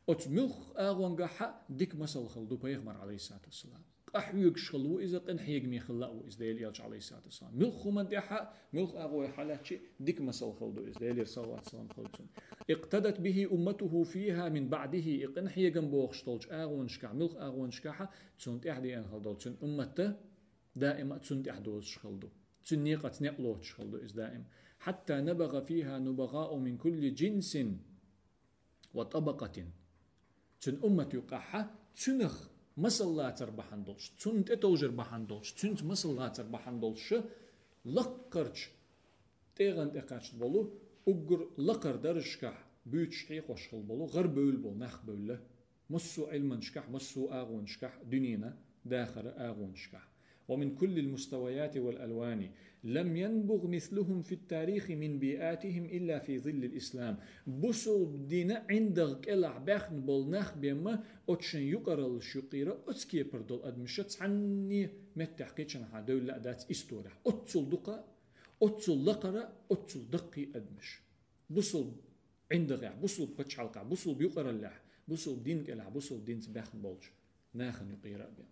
оцу муьлхха агӀонгахьа дика масал хилла ду пайхамар, алейхиссалату вассалам. Къахьоьгуш хилла ву иза, къинхьегаме хилла а ву иза Делан Элча, алейхиссалату вассалам. Муьлхха хӀуманна тӀехьа, муьлхха агӀо хьалаьцчи, дика масал хилла ду иза, Делера салават-салам хуьлда цунна. «Икътадат бихи умматуху фиха мин баъдихи», и къинхьегам бохуш долчу агӀонашкахь, муьлхха агӀонашкахьа, цунна тӀехь деана хилла долу цуьнан умматта даима а цунна тӀехь дозуш хилла ду. Цуьнан некъаца некъ лоцуш хилла ду иза даима. «Хьатта набагӀа фиха нубагӀау мин кулли джинсин ва табакъатин». Цуьнан уммат юкъахьа цуьнах масал лацар бахьана долуш, цунна тӀетовжар бахьана долуш, цуьнца масал лацар бахьана долуш, лаккхарчу тӀегӀан тӀе кхачна болу, уггар лакхара даржашкахь буьйцуш хьехош хилла болу, гӀар бевлла болу нах бевлла, массо а Ӏилманашкахь, массо а агӀонашкахь, дуьненан дахара агӀонашкахь. «Ва мин куллил муставаяти вал алвани, лам янбугъ мислухум фит тарихи мин биатихим илла фи зиллил ислам». Бусулба дина ӀиндагӀ кӀелахь баьхна болу нах бен ма оцу шайн юкъараллаш юкъера оцу кепара долу адамаш цхьанне меттехь кхечанхьа девлла а дац исторехь. Оццул дукха, оццул лакхара, оццул даккхий адамаш. Бусулба ӀиндагӀехь, бусулба пачхьалкхехь, бусулба юкъараллехь, бусулба дин кӀелахь, бусулба динца баьхна болчу нахана юкъера а бен.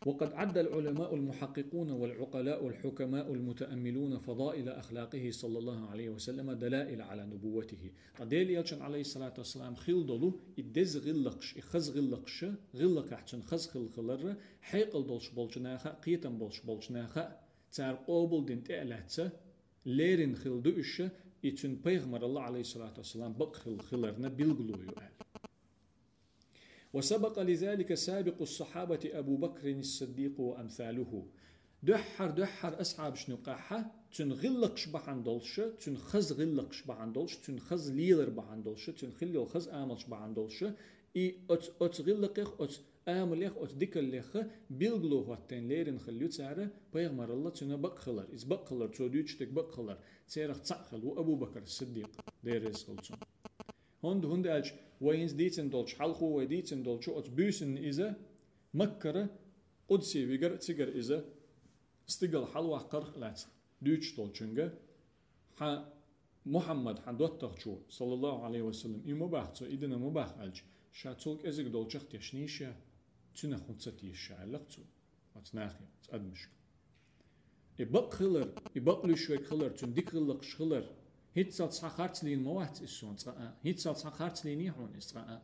وقد عد العلماء المحققون والعقلاء الحكماء المتأملون فضائل أخلاقه صلى الله عليه وسلم دلائل على نبوته. Ткъа Делан Элчан, алейхиссалату вассалам, хилла долу и деза гӀиллакхаш, и хаза гӀиллакхаш, гӀиллакхехь цуьнан хаза хилла хиларра, хьекъал долуш болчу наха а, кхетам болуш болчу наха а, цара къобалдина тӀе а лаьцна, леррина хилла ду уьш, и цуьнан пайхамаралла, алейхиссалату вассалам, бакъ хилла хиларна билгало ю аьлла. وسبق لذلك سابق الصحابة أبو بكر الصديق وأمثاله. Дуьххьара-дуьххьара асхьабашна юкъахьа, цуьнан гӀиллакхаш бахьана долуш, цуьнан хаза гӀиллакхаш бахьана долуш, цуьнан хаза лелар бахьана долуш, цуьнан хилла йолу хаза амалш бахьана долуш, и оцу, оцу гӀиллакхех, оцу Амалех, оцу дикаллех билгало хӀоттийна лерина хилла ю цара пайхамаралла цуьнан бакъ хилар. Иза бакъ хилар, цо дуьйцуш дерг бакъ хилар. Царах цхьаъ хилла ву Абу Бакр Сиддикъ, Дела реза хуьлда цунна. ХӀунда, хӀунда аьлча вай хӀинца дийцина долчу, хьалхо вай дийцина долчу оцу буьйсанна иза Маккара Къудсе вигар а, цигара иза стигала хьалаваккхарх а лаьцна дуьйцуш долчуьнга, хьан Мухьаммад, хьан доттагӀчо, саллаллаху Ӏалайхи ва саллам, и ма боху цо, и дина ма боху аьлча, ша цул кӀезиг долчех тешнийша, цуьнах хӀунда ца теша ша, аьлла-кх цо оцу нахе, оцу адамашка. И бакъ хилар, и бакъ луьйш верг хилар, цуьнан дика гӀиллакхаш хилар, хӀинццалц схьа харцлийна ма вац иза суна цкъа а, хӀинццалц схьа харцлийний хьуна иза цкъа а.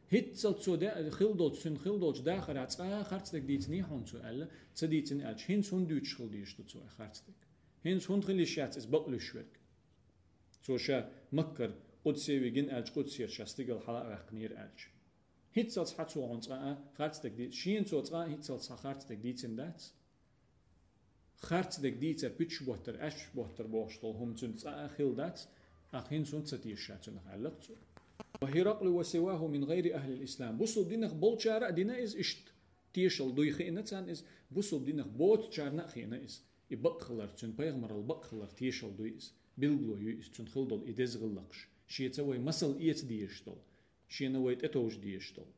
ХӀинццалц цо де-, хилла долчу, цуьнан хилла долчу дахарехь цкъа а харцдерг дийциний хьуна цо аьлла, ца дийцина аьлча, хӀинца хӀунда дуьйцуш хила дезаш ду цо и харцдерг? ХӀинца хӀунда хила йиш яц иза бакъ луьйш верг? Цо ша Маккара Къудсе вигина аьлча, Къудсера ша стигала хьала а ваьккхинера аьлча. ХӀинццалц схьа цо хьуна цкъа а харцдерг ди-, шена цо цкъа а хӀинццалц схьа харцдерг дийцина дац? Харцдерг дийцар, пуьташ боттар, аьшпаш боттар бохуш долу хӀума цуьнца цкъа а хилла дац, ахь хӀинца хӀунда ца теша ша цуьнах, аьлла-кх цо. Ва Хиракълу ва сиваху мин гӀайри ахлил ислам. Бусулба динах болчара а дина иза иштта. Тешалла дуй хиъна царна иза, бусулба динах боцучарна а хиъна иза. И бакъ хилар, цуьнан пайхамаралла бакъ хилар тешалла дуй иза. Билгало юй иза, цуьнан хила долу и деза гӀиллакхаш. Шеца вай масал эца дезаш долу. Шена вай тӀетовжа дезаш долу.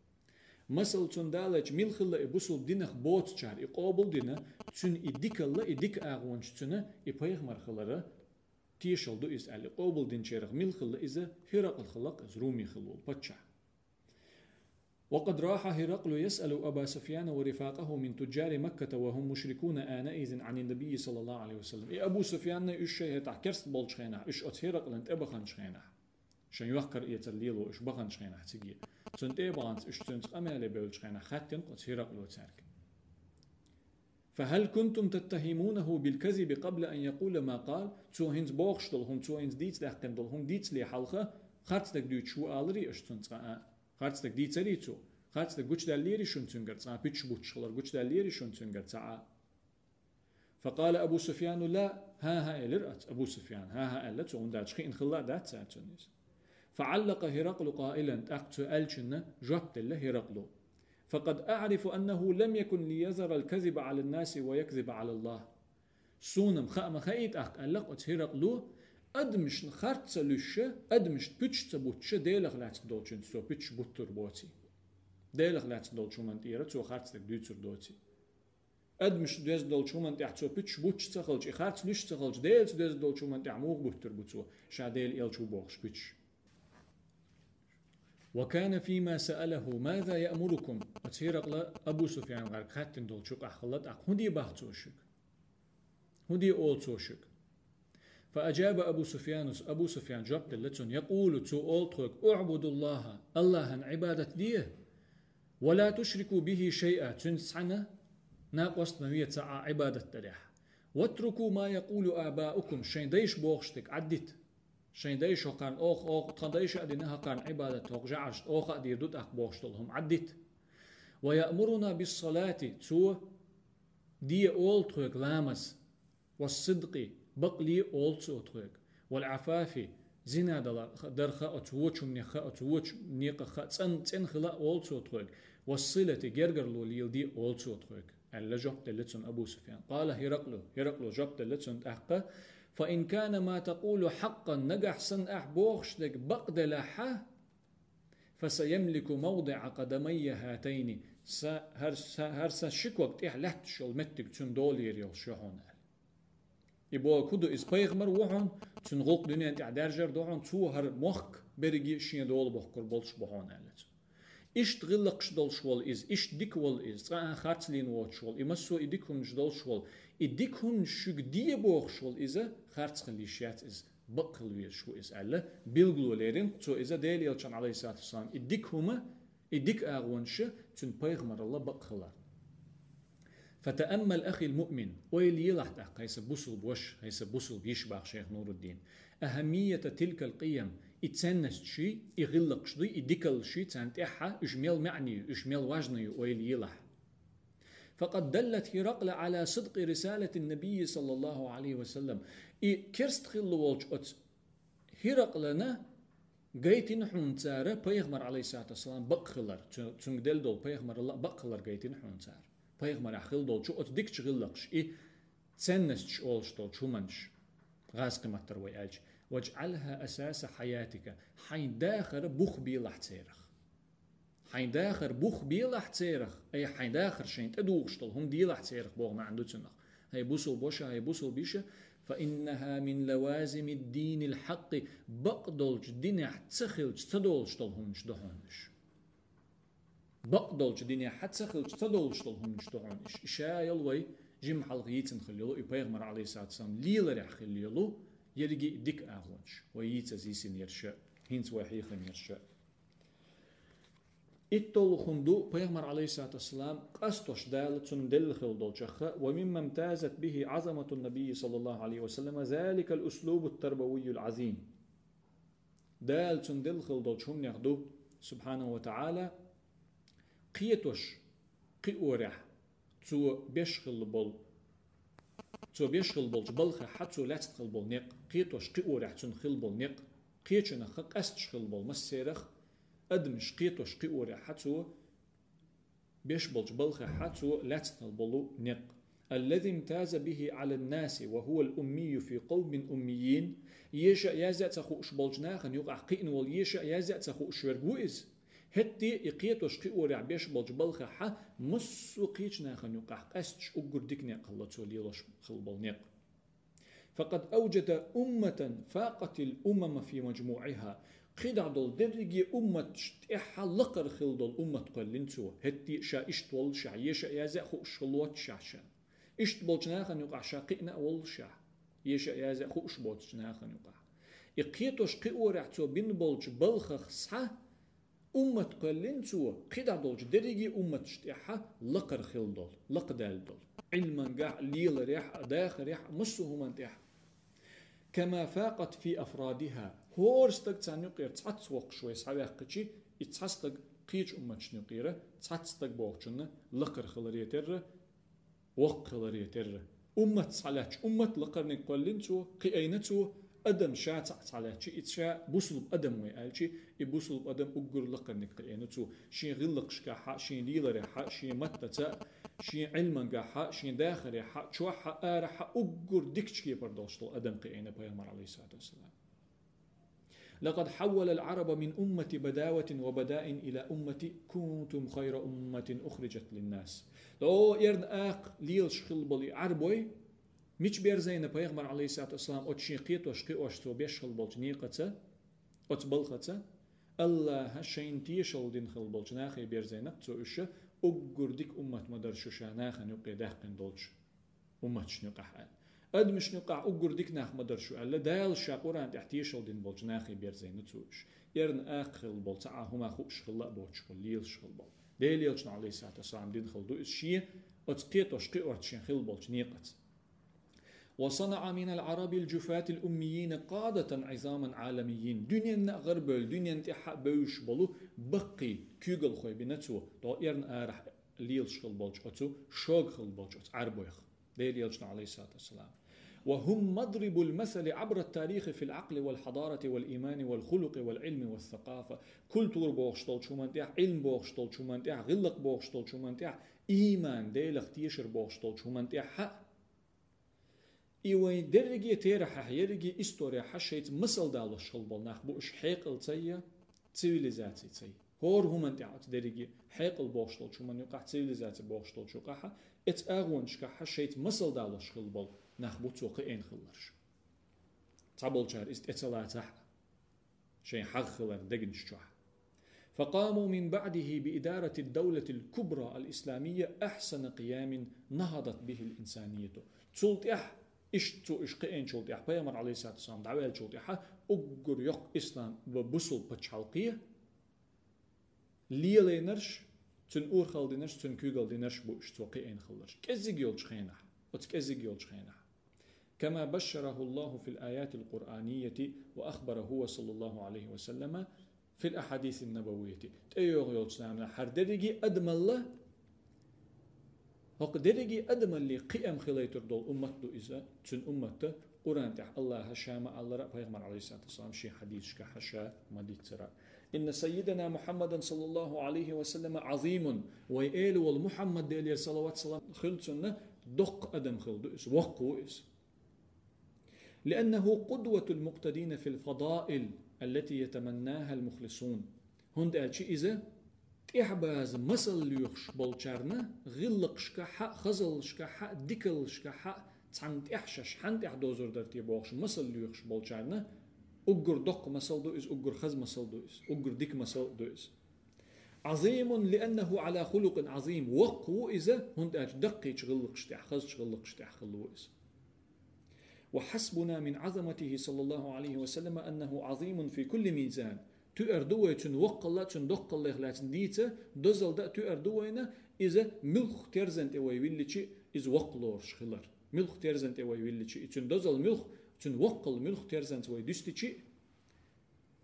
Масал цунна далайча, мила хилла и бусулба динах боцучара и къобал дина, цуьнан и дикалла, и дика агӀонаш цуьнан и пайхамар хилара тешалла ду иза аьлла, и къобал динчарах мила хилла иза, Хиракъл хилла-кх иза, Руми хилла волу паччахь. وقد راح هرقل يسأل أبا سفيان ورفاقه من تجار مكة وهم مشركون آنئذ عن النبي صلى الله عليه وسلم. И Абу Суфьянна уьш шайн хӀетахь керст болчу хенахь, уьш оцу Хиракълан тӀе баханчу хенахь. Шайн йохкар-эцар лело уьш баханчу хенахь циге. Цунна тӀе а баханца уьш цуьнца къамеле бевллачу хенахь хаьттина-кх оцу Хиракъло цаьрга: «فهل كنتم تتهمونه بالكذب قبل أن يقول ما قال؟» Цо хӀинца бохуш долу хӀума, цо хӀинца дийца даьккхина долу хӀума дийцале хьалха, харцдерг дуьйцуш ву аларий аша цунна цкъа а? Харцдерг дийцарий цо? Харцдерг гучудаьллерий шуна цуьнгара цкъа а? Пуьташ буттуш хилар гучудаьллерий шуна цуьнгара цкъа а? فقال أبو سفيان: «لا». «ХӀан-хӀа», — элира оцу Абу Суфьяна. «ХӀан-хӀа», — аьлла цо, хӀунда аьлча хиъна хилла а дац цара цунна иза. فعلق هرقل قائلا, тӀаккха цо аьллачунна жоп делла Хиракъло: «فقد أعرف أنه لم يكن ليذر الكذب على الناس ويكذب على الله». Суна-м хаа ма хаий тӀаккха, аьлла-кх оцу Хиракъло, адамашна харц ца луьйш, адамашна пуьташ ца буттуш, Делах лаьцна долчуьнца цо пуьташ буттур боций. Делах лаьцна долчу хӀуманна тӀера цо харцдерг дуьйцур доций. Адамашна деза долчу хӀуманна тӀехь цо пуьташ буттуш ца хилча, и харц луьйш ца хилча, Делаца деза долчу хӀуманна тӀехь муха буттур бу цо, ша Делан элча ву бохуш пуьташ? «وكان فيما سأله: ماذا يأمركم؟» Оцу Хиракъла Абу Суфьян гӀарга хаьттина долчу юкъахь хилла тӀаккха: «ХӀун де боху цо шуьга? ХӀун де олу цо шуьга?» فأجاب أبو سفيان, Абу Суфьян жоп делла цунна: «يقول», цо олу тхоьга: «اعبدوا الله», Аллахьан Ӏибадат де, «ولا تشركوا به شيئا», цуьнца цхьаьна накъост ма ве ца Ӏа Ӏибадат дарехь. «واتركوا ما يقول آباؤكم», шайн дайша бохуш дерг Ӏаддита. Шайн дайша хӀокхарна оха, оха, тхан дайша а дина хӀокхарна Ӏибадат, хӀокху жаӀаршна оха а дийр ду тӀаккха бохуш долу хӀума Ӏаддита. «ويأمرنا بالصلاة», цо де олу тхоьга ламаз, «والصدق», бакъле олу цо тхоьга, «والعفاف», зина дала-, дарха оцу вочу хӀуманех, оцу вочу некъах, цӀен-, цӀена хила олу цо тхоьга, «والصلة», гергарло леладе олу цо тхоьга, аьлла жоп делла цунна Абу Суфьян. قال هرقل, Хиракъло жоп делла цунна тӀаккха: «فإن كان ما تقول حقا», нагахь санна ахь бохуш дерг бакъ делахьа, «فسيملك موضع قدمي هاتين», сан, хӀара са-, хӀара сан ши ког тӀехь лаьтташ йолу меттиг цуьнан долийр йолуш ю хьуна аьлла. И бохург хӀун ду, иза пайхамар ву хьуна, цуьнан гӀуллакх дуьнен тӀехь даьржар ду хьуна, цо хӀара мохк берриге а шен дола бохкур болуш бу хьуна аьлла цо. Иштта гӀиллакхаш долуш волу иза, иштта дика волу иза, цкъа а харцлийна воцуш волу, и массо а и дика хӀуманаш долуш волу, и дика хӀуманаш шуьга де бохуш волу иза, харц хила йиш яц иза, бакъ хила везаш ву иза аьлла, билгало лерина цо иза Делан элчан, Ӏалайхиссалату вассалам, и дика хӀума, и дика агӀонаш цуьнан пайхамаралла бакъ хилар. «فتأمل أخي المؤمن», ойла елахь тӀаккха, хӀай сан бусулба ваша, хӀай сан бусулба йиша, боху шайх Нуруддин, «أهمية تلك القيم», и ценностьший, и гӀиллакхаш дуй, и дикаллаший, царна тӀехьа уьш мел маьӀна ю, уьш мел важна ю, ойла елахь. «فقد دلت هرقل على صدق رسالة النبي صلى الله عليه وسلم». И керст хилла волчу оцу Хиракълана Гайтина хьуна цара пайхамар, алейхиссалату вассалам, бакъ хилар, цу-, цунга делла долу пайхамаралла а бакъ хилар гайтина хьуна цара. Пайхамарехь хила долчу оцу дикачу гӀиллакхаш, и ценностьш олуш долчу хӀуманаш, гӀазкхи маттара вай аьлча, «Ваджъалха асаса хьаятика», хьайн дахар бух белахь церах. Хьайн дахар бух белахь церах, ай, хьайн дахар шайн тӀедугӀуш долу хӀума делахь церах боху маьӀна ду цунах. Хьай бусулба ваша, хьай бусулба йиша, «фа иннаха мин лавазими ддинил хьакъи», бакъдолчу динехь ца хилча ца долуш долу хӀуманаш ду хьуна уьш. Бакъдолчу динехь ца хилча ца долуш долу хӀуманаш ду хьуна уьш. И ша йолу вай жимма хьалха йийцина хила йолу и пайхамар, алейхиссалату вассалам, леларехь хила йолу ерриге а дика агӀонаш. Вай йийцаза йисина ерш а, хӀинца вай хьехам ерш а. ИтталгӀа хӀума ду, пайхамар, алейхиссалату вассалам, къастош Дала цунна делла хила долчух, «ва мимма имтазат бихи Ӏазаматун набийи саллаллаху алейхи ва саллама заликал услубут тарбавийюл Ӏазим». Дала цунна делла хила долчу хӀуманех ду, субхьанаху ва таӀала, кхетош кхиорехь цо беш хилла болу, цо беш хилла болчу балхехь цо лаьцна хилла болу некъ, кхетош кхиорехь цунна хилла болу некъ, кхечунах къаьсташ хилла болу массерах, адамаш кхетош кхиорехь цо беш болчу балхехь цо лаьцна хилла болу некъ. «Аллази имтаза бихи Ӏалан наси ва хувал уммийю фи къавмин уммиййин». Еша а, язъя а ца хууш болчу нахана юкъахь кхиъна волу еша а, язъя а ца хууш верг ву иза. ХӀетте а и кхетош кхиорехь беш болчу балхехь массо а кхечу нахана юкъахь къаьсташ уггар дика некъ хилла цо лелош хилла болу некъ. «Факъад авджада умматан факъатил умама фи маджмуӀиха». КхидӀа долу дерриге умматаш тӀехь лакхара хилла долу уммат кхоьллина цо, хӀетте а ша иштта воллушехь, еша а, язъя а хууш хилла воццушехь ша. Иштта болчу нахана юкъахь ша кхиъна а воллушехь, еша а, язъя а хууш боцучу нахана юкъахь. И кхетош кхиорехь цо бина болчу балхах схьа уммат кхоьллина цо, кхидӀа долчу дерриге умматаш тӀехь лакхара хилла долу, лакхадаьлла долу. Ӏилмангахь а, леларехь а, дахарехь а, массо а хӀуманна тӀехь. «Кама факъат фи афрадиха». ХӀора стаг царна юкъера цхьацца воккхуш вай схьаваьккхичи, и цхьа стаг кхечу умматашна юкъера цхьацца стаг бохучунна лакхара хиларе терра, воккха хиларе терра. Уммат схьалаьтташ, уммат лакхарниг кхоьллина цо, кхиайна цо, адам ша цхьаъ схьалаьтташ, и ша бусулба адам вай аьлчи, и бусулба адам уггар лакхарниг кхиайна цо. Шен гӀиллакхашкахь а, шен леларехь а, шен маттаца а, шен Ӏилмангахь а, шен дахарехь а, чохь а, арахь а уггар дикачу кепара долуш долу адам кхиайна пайхамар, алейхиссалату вассалам. «Лакъад хьаввалал Ӏараба мин уммати бадааватин ва бадаин ила уммати кунтум хайра умматин ухриджат линнас». О, эрна акха лелаш хилла болу и Ӏарбой, мича берзайна пайхамар, алейхиссалату вассалам, оцу шен кхетош кхиош цо беш хилла болчу некъаца, оцу балхаца, Аллаха шайна тешалла дина хилла болчу нахе берзайна-кх цо уьш, уггар дика уммат ма дара шу ша нахана юкъе даьккхина долчу умматашна юкъахь аьлла. Адамашна юкъахь уггар дика нах ма дара шу аьлла, Дала ша Къуръан тӀехь тешалла дина болчу нахе берзайна цо уьш. Эрна акха хилла болу, цхьа а хӀума хууш хилла а боцуш болу, лелаш хилла болу. Дела элчано, алейхиссалату вассалам, дина хилла ду иза шен, оцу кхетош кхиорца шен хилла болчу некъаца. «Ва санаӀа минал Ӏарабил жуфатил уммиййина къадатан Ӏизаман Ӏаламиййин». Дуьненна а гӀарбевлла, дуьненна тӀехь а бевзаш болу баккхий куьйгалхой бина цо, дӀо эрна арахь лелаш хилла болчу оцу, шога хилла болчу оцу Ӏарбойх. Дела элчано, алейхиссалату вассалам. «Ва хум мадрибул масали Ӏабрат тарихи фил Ӏакъли вал хьадарати вал имани вал хулукъи вал Ӏилми вас сакъафа». Культура бохуш долчу хӀуман тӀехь, Ӏилм бохуш долчу хӀуман тӀехь, гӀиллакх бохуш долчу хӀуман тӀехь, иман, Делах тешар бохуш долчу хӀуман тӀехь а. И вайн дерриге терахьехь, ерриге историяхьа шайца масал далош хилла болу нах бу уьш хьекъалцайя, цивилизацицай. ХӀора хӀуманна тӀехь оцу дерриге хьекъал бохуш долчу хӀуманна юкъахь, цивилизаци бохуш долчу юкъахьа, эца агӀонашкахьа шайца масал далош хилла болу нах бу цо кхиъна хилларш. Цхьаболчара иза тӀе ца лацахь а, шайн хьагӀ хиларна дегнаш чохь. «Факъаму мин баъдихи би идаратид давлатил кубра ал-исламия ахьсана къиямин нахадат бихил инсанияту». Цул тӀаьхьа, иштта цо уьш кхиъначул тӀаьхьа, пайхамар, алейхиссалату вассалам, дӀаваьллачул тӀаьхьа, уггар йоккха ислам бу-, бусул пачхьалкхе, лелайнарш, цуьнан урхалла динарш, цуьнан куьйгалла динарш бу уьш цо кхиъна хилларш. КӀеззиг йолчу хенахь, оцу кӀеззиг йолчу хенахь. «Кама башшараху Аллаху фил аятил Къуръанияти ва ахбара хува саллаллаху алейхи ва саллама фил ахадисин набавияти». ТӀейогӀу йолчу заманахь хӀара дерриге адамалла ХӀокху дерриге адамалле кхиам хилайтур долу уммат ду иза, цуьнан умматта, Къуръан тӀехь Аллаха ша ма-аллара, пайхамар, алейхиссалату вассалам, шен хьадисашкахь ша ма-дийццара. «Инна саййидана Мухаммадан саллаллаху алейхи ва саллама азимун», вай эла волу Мухаммад, Делера салават-салам хуьлда цунна, доккха адам хилла ду иза, воккха ву иза. «Лианнаху къудватул мукътадина фил фадаил, аллати ятаманнаха ал мухлисун». ХӀунда аьлча иза тӀаьхьабаза масал лоьхуш болчарна, гӀиллакхашкахь а, хазаллашкахь а, дикаллашкахь а, цхьанна тӀехь шаьш хьанна тӀехь дозур дара те бохуш, масал лоьхуш болчарна, уггар доккха масал ду иза, уггар хаза масал ду иза, уггар дика масал ду иза. «Азимун лианнаху ала хулукъин азим». Воккха ву иза, хӀунда аьлча даккхийчу гӀиллакхаш тӀехь, хазачу гӀиллакхаш тӀехь хилла ву иза. «Ва хьасбуна мин азаматихи саллаллаху алейхи ва саллама аннаху азимун фи кулли мизан». Туьар ду вай цуьнан воккхалла, цуьнан доккхаллех лаьцна дийца, дозалла дан а туьар ду вайна, иза муьлхха терзан тӀе вай вилличи, иза воккха лоруш хилар. Муьлхха терзан тӀе вай вилличи, и цуьнан дозалла муьлхха, цуьнан воккхалла муьлхха терзанца вай дуьстичи,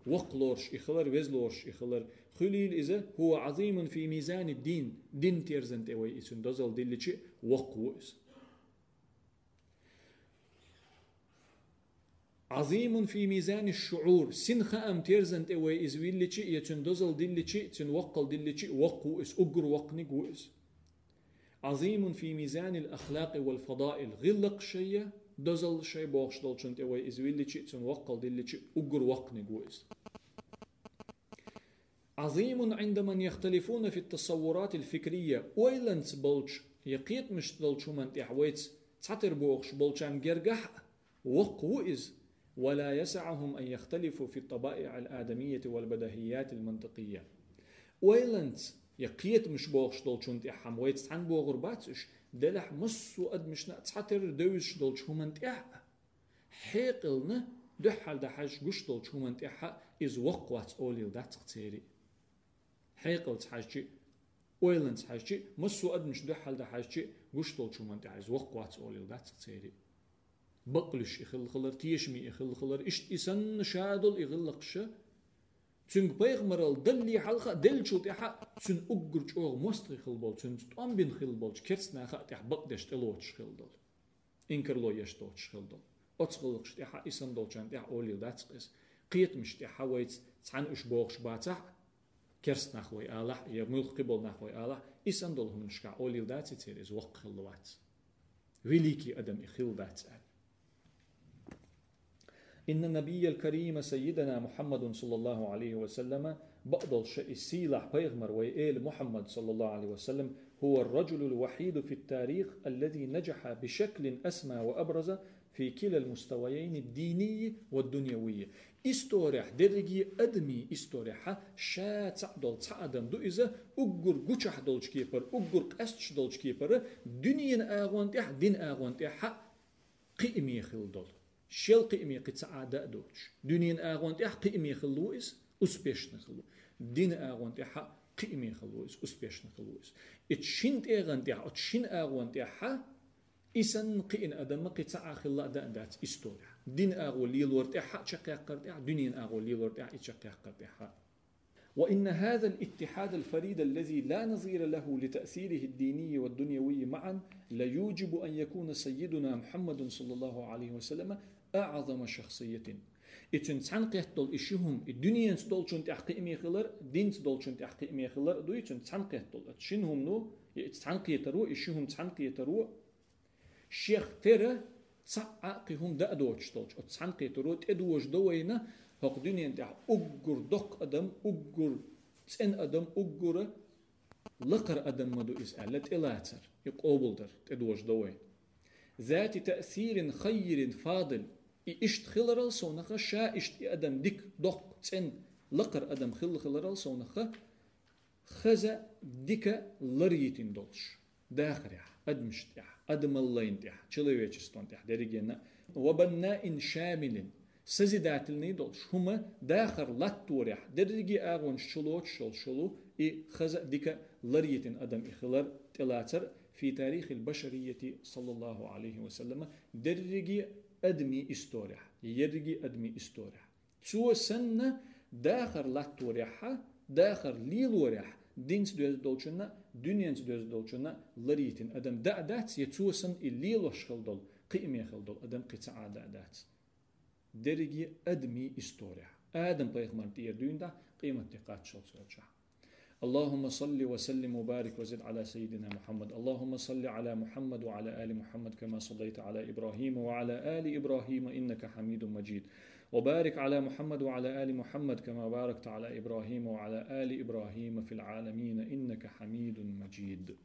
воккха лоруш и хилар, веза лоруш и хилар. Хуьлийла иза, хӀува азимун фи мизани дин, дин терзан тӀе вай и цуьнан дозалла дилличи, воккха ву иза. «Азимун фи мизани шуур». Син хаам терзан тӀе вай иза вилличи, я цуьнан дозалла дилличи, цуьнан воккхалла дилличи, воккха ву иза, уггар воккханиг ву иза. «Азимун фи мизанил ахлакъи вал фадаил». ГӀиллакх шайя, дозалла шай бохуш долчун тӀе вай иза вилличи, цуьнан воккхалла дилличи, уггар воккханиг ву иза. «Азимун гӀинда ман яхталифуна фи тасаввуратил фикрийя». Ойланца болчу я кхетамашца долчу хӀуман тӀехь вайца цхьатера бохуш болчарна гергахь а воккха ву иза. «Ва ла ясаӀухум ан яхталифу фи табаиъил адамийяти вал бадахиятил мантикъийя». Ойланца я кхетамаш бохуш долчун тӀехь хьама вайца цхьаьна бохур бац уьш, делахь массо а адамашна а цхьатера девзаш долчу хӀуман тӀехь а. Хьекъална дуьххьал дан хьаьжча гуш долчу хӀуман тӀехь а иза воккха вац олийла дац-кх церан. Хьекъалца хьаьжча а, ойланца хьаьжча а, массо а адамаш дуьххьал дан хьаьжча а гуш долчу хӀуман тӀехь иза воккха вац олийла дац-кх церан. Бакълуьйш и хилла хилар, тешаме и хилла хилар, иштта и санна ша долу и гӀиллакхаш, цуьнга пайхамаралла далле хьалха а, деллачул тӀаьхьа а цуьнан уггар чӀогӀа мостагӀий хилла болу, цуьнца тӀом бина хилла болчу керста наха а тӀехь бакъдеш тӀелоцуш хилла долу. Инкарло еш доцуш хилла долу. Оцу гӀиллакхаш тӀехь а, и санна долчарна тӀехь а олийла дац-кх иза. Кхетамаш тӀехь а вайца цхьаьна уьш бохуш бацахь а, керста нах вай алахь а, я муьлхха кхин болу нах вай алахь а, и санна долу хӀуманашкахь олийла дац-кх церан иза воккха хилла вац. Великий адам и хилла дац аьлла. «Инна набийял карима саййидана Мухаммадун саллаллаху алейхи ва саллама», бакъдолуш и сийлахь пайхамар вай эла Мухаммад саллаллаху алейхи ва саллам, «хӀува ар-раджулул вахьиду фит тарих, аллази наджаха бишаклин асма ва абраза фи килал муставаяйни динийи ва дунявийи». Исторехь, дерриге адамийн исторехь ша цхьаъ долу цхьа адам ду иза, уггар гучахь долчу кепара, уггар къаьсташ долчу кепара, дуьненан агӀон тӀехь, дин агӀон тӀехь а кхиаме хилла долу. Шел кхиаме кхин цхьа а дан а доцуш. Дуьненан агӀон тӀехь кхиаме хилла ву иза, успешно хилла ву. Динан агӀон тӀехь а кхиаме хилла ву иза, успешно хилла ву иза. И шина тӀегӀан тӀехь, оцу шина агӀон тӀехь а, и санна кхиъна адам кхин цхьа а хилла а дан а дац исторехь. Динан агӀо лелор тӀехь а чекхъяккхар тӀехь, дуьненан агӀо лелор тӀехь а и чекхъяккхар тӀехь а. «Ва инна хазал иттихадал фаридал лази ла назира лаху ли таъсирихи ддинийи ва дунявийи маъан ла юджибу ан якуна саййидуна Мухаммадун саллаллаху алейхи ва саллама аъзама шахсийятин». И цуьнан цхьаьнакхетта долу и ши хӀума, и дуьненца долчун тӀехь кхиаме хилар, динца долчун тӀехь кхиаме хилар а ду и цуьнан цхьаьнакхетта долу. Оцу шина хӀумано, я и цхьаьнакхетаро, и ши хӀума цхьаьнакхетаро, шех тера цхьа а кхин хӀума дан а доцуш долчу оцу цхьаьнакхетаро тӀедожадо вайна хӀокху дуьнен тӀехь уггар доккха адам, уггар цӀена адам, уггара лакхара адам ма ду иза аьлла, тӀелацар, и къобалдар тӀедожадо вайна. «Зати таъсирин хаййирин фадил», и иштта хиларал совнаха, ша иштта и адам дика, доккха, цӀена, лакхара адам хилла хиларал совнаха, хаза, дика лар йитина долуш. Дахарехь, адамашна тӀехь, адамаллайна тӀехь, человечествон тӀехь дерригенна а. «Ва баннаин шамилин», созидательный долуш, хӀума дахар латторехь, дерриге а агӀонаш чулоцуш йолуш йолу и хаза, дика лар йитина адам и хилар тӀелацар, «фи тарихил башарийяти саллаллаху алейхи ва саллама», дерриге а адамийн исторехь, ерриге а адамийн исторехь. Цо санна, дахар латторехь а, дахар лелорехь, Динца доьзна долчунна, дуьненца доьзна долчунна ларийта адам даа дац, я цо санна и лелош хила долу, кхиаме хила долу адам кхин цхьа а даа дац. Дерриге адамийн история. Адам-пайхамарна тӀера дуьйна дӀа, къематде кхаччалц йолчохь. اللهم صل وسلم وبارك وزد على سيدنا محمد. اللهم صل على محمد وعلى آل محمد كما صليت على إبراهيم وعلى آل إبراهيم إنك حميد مجيد. وبارك على محمد وعلى آل محمد كما باركت على إبراهيم وعلى آل إبراهيم في العالمين إنك حميد مجيد.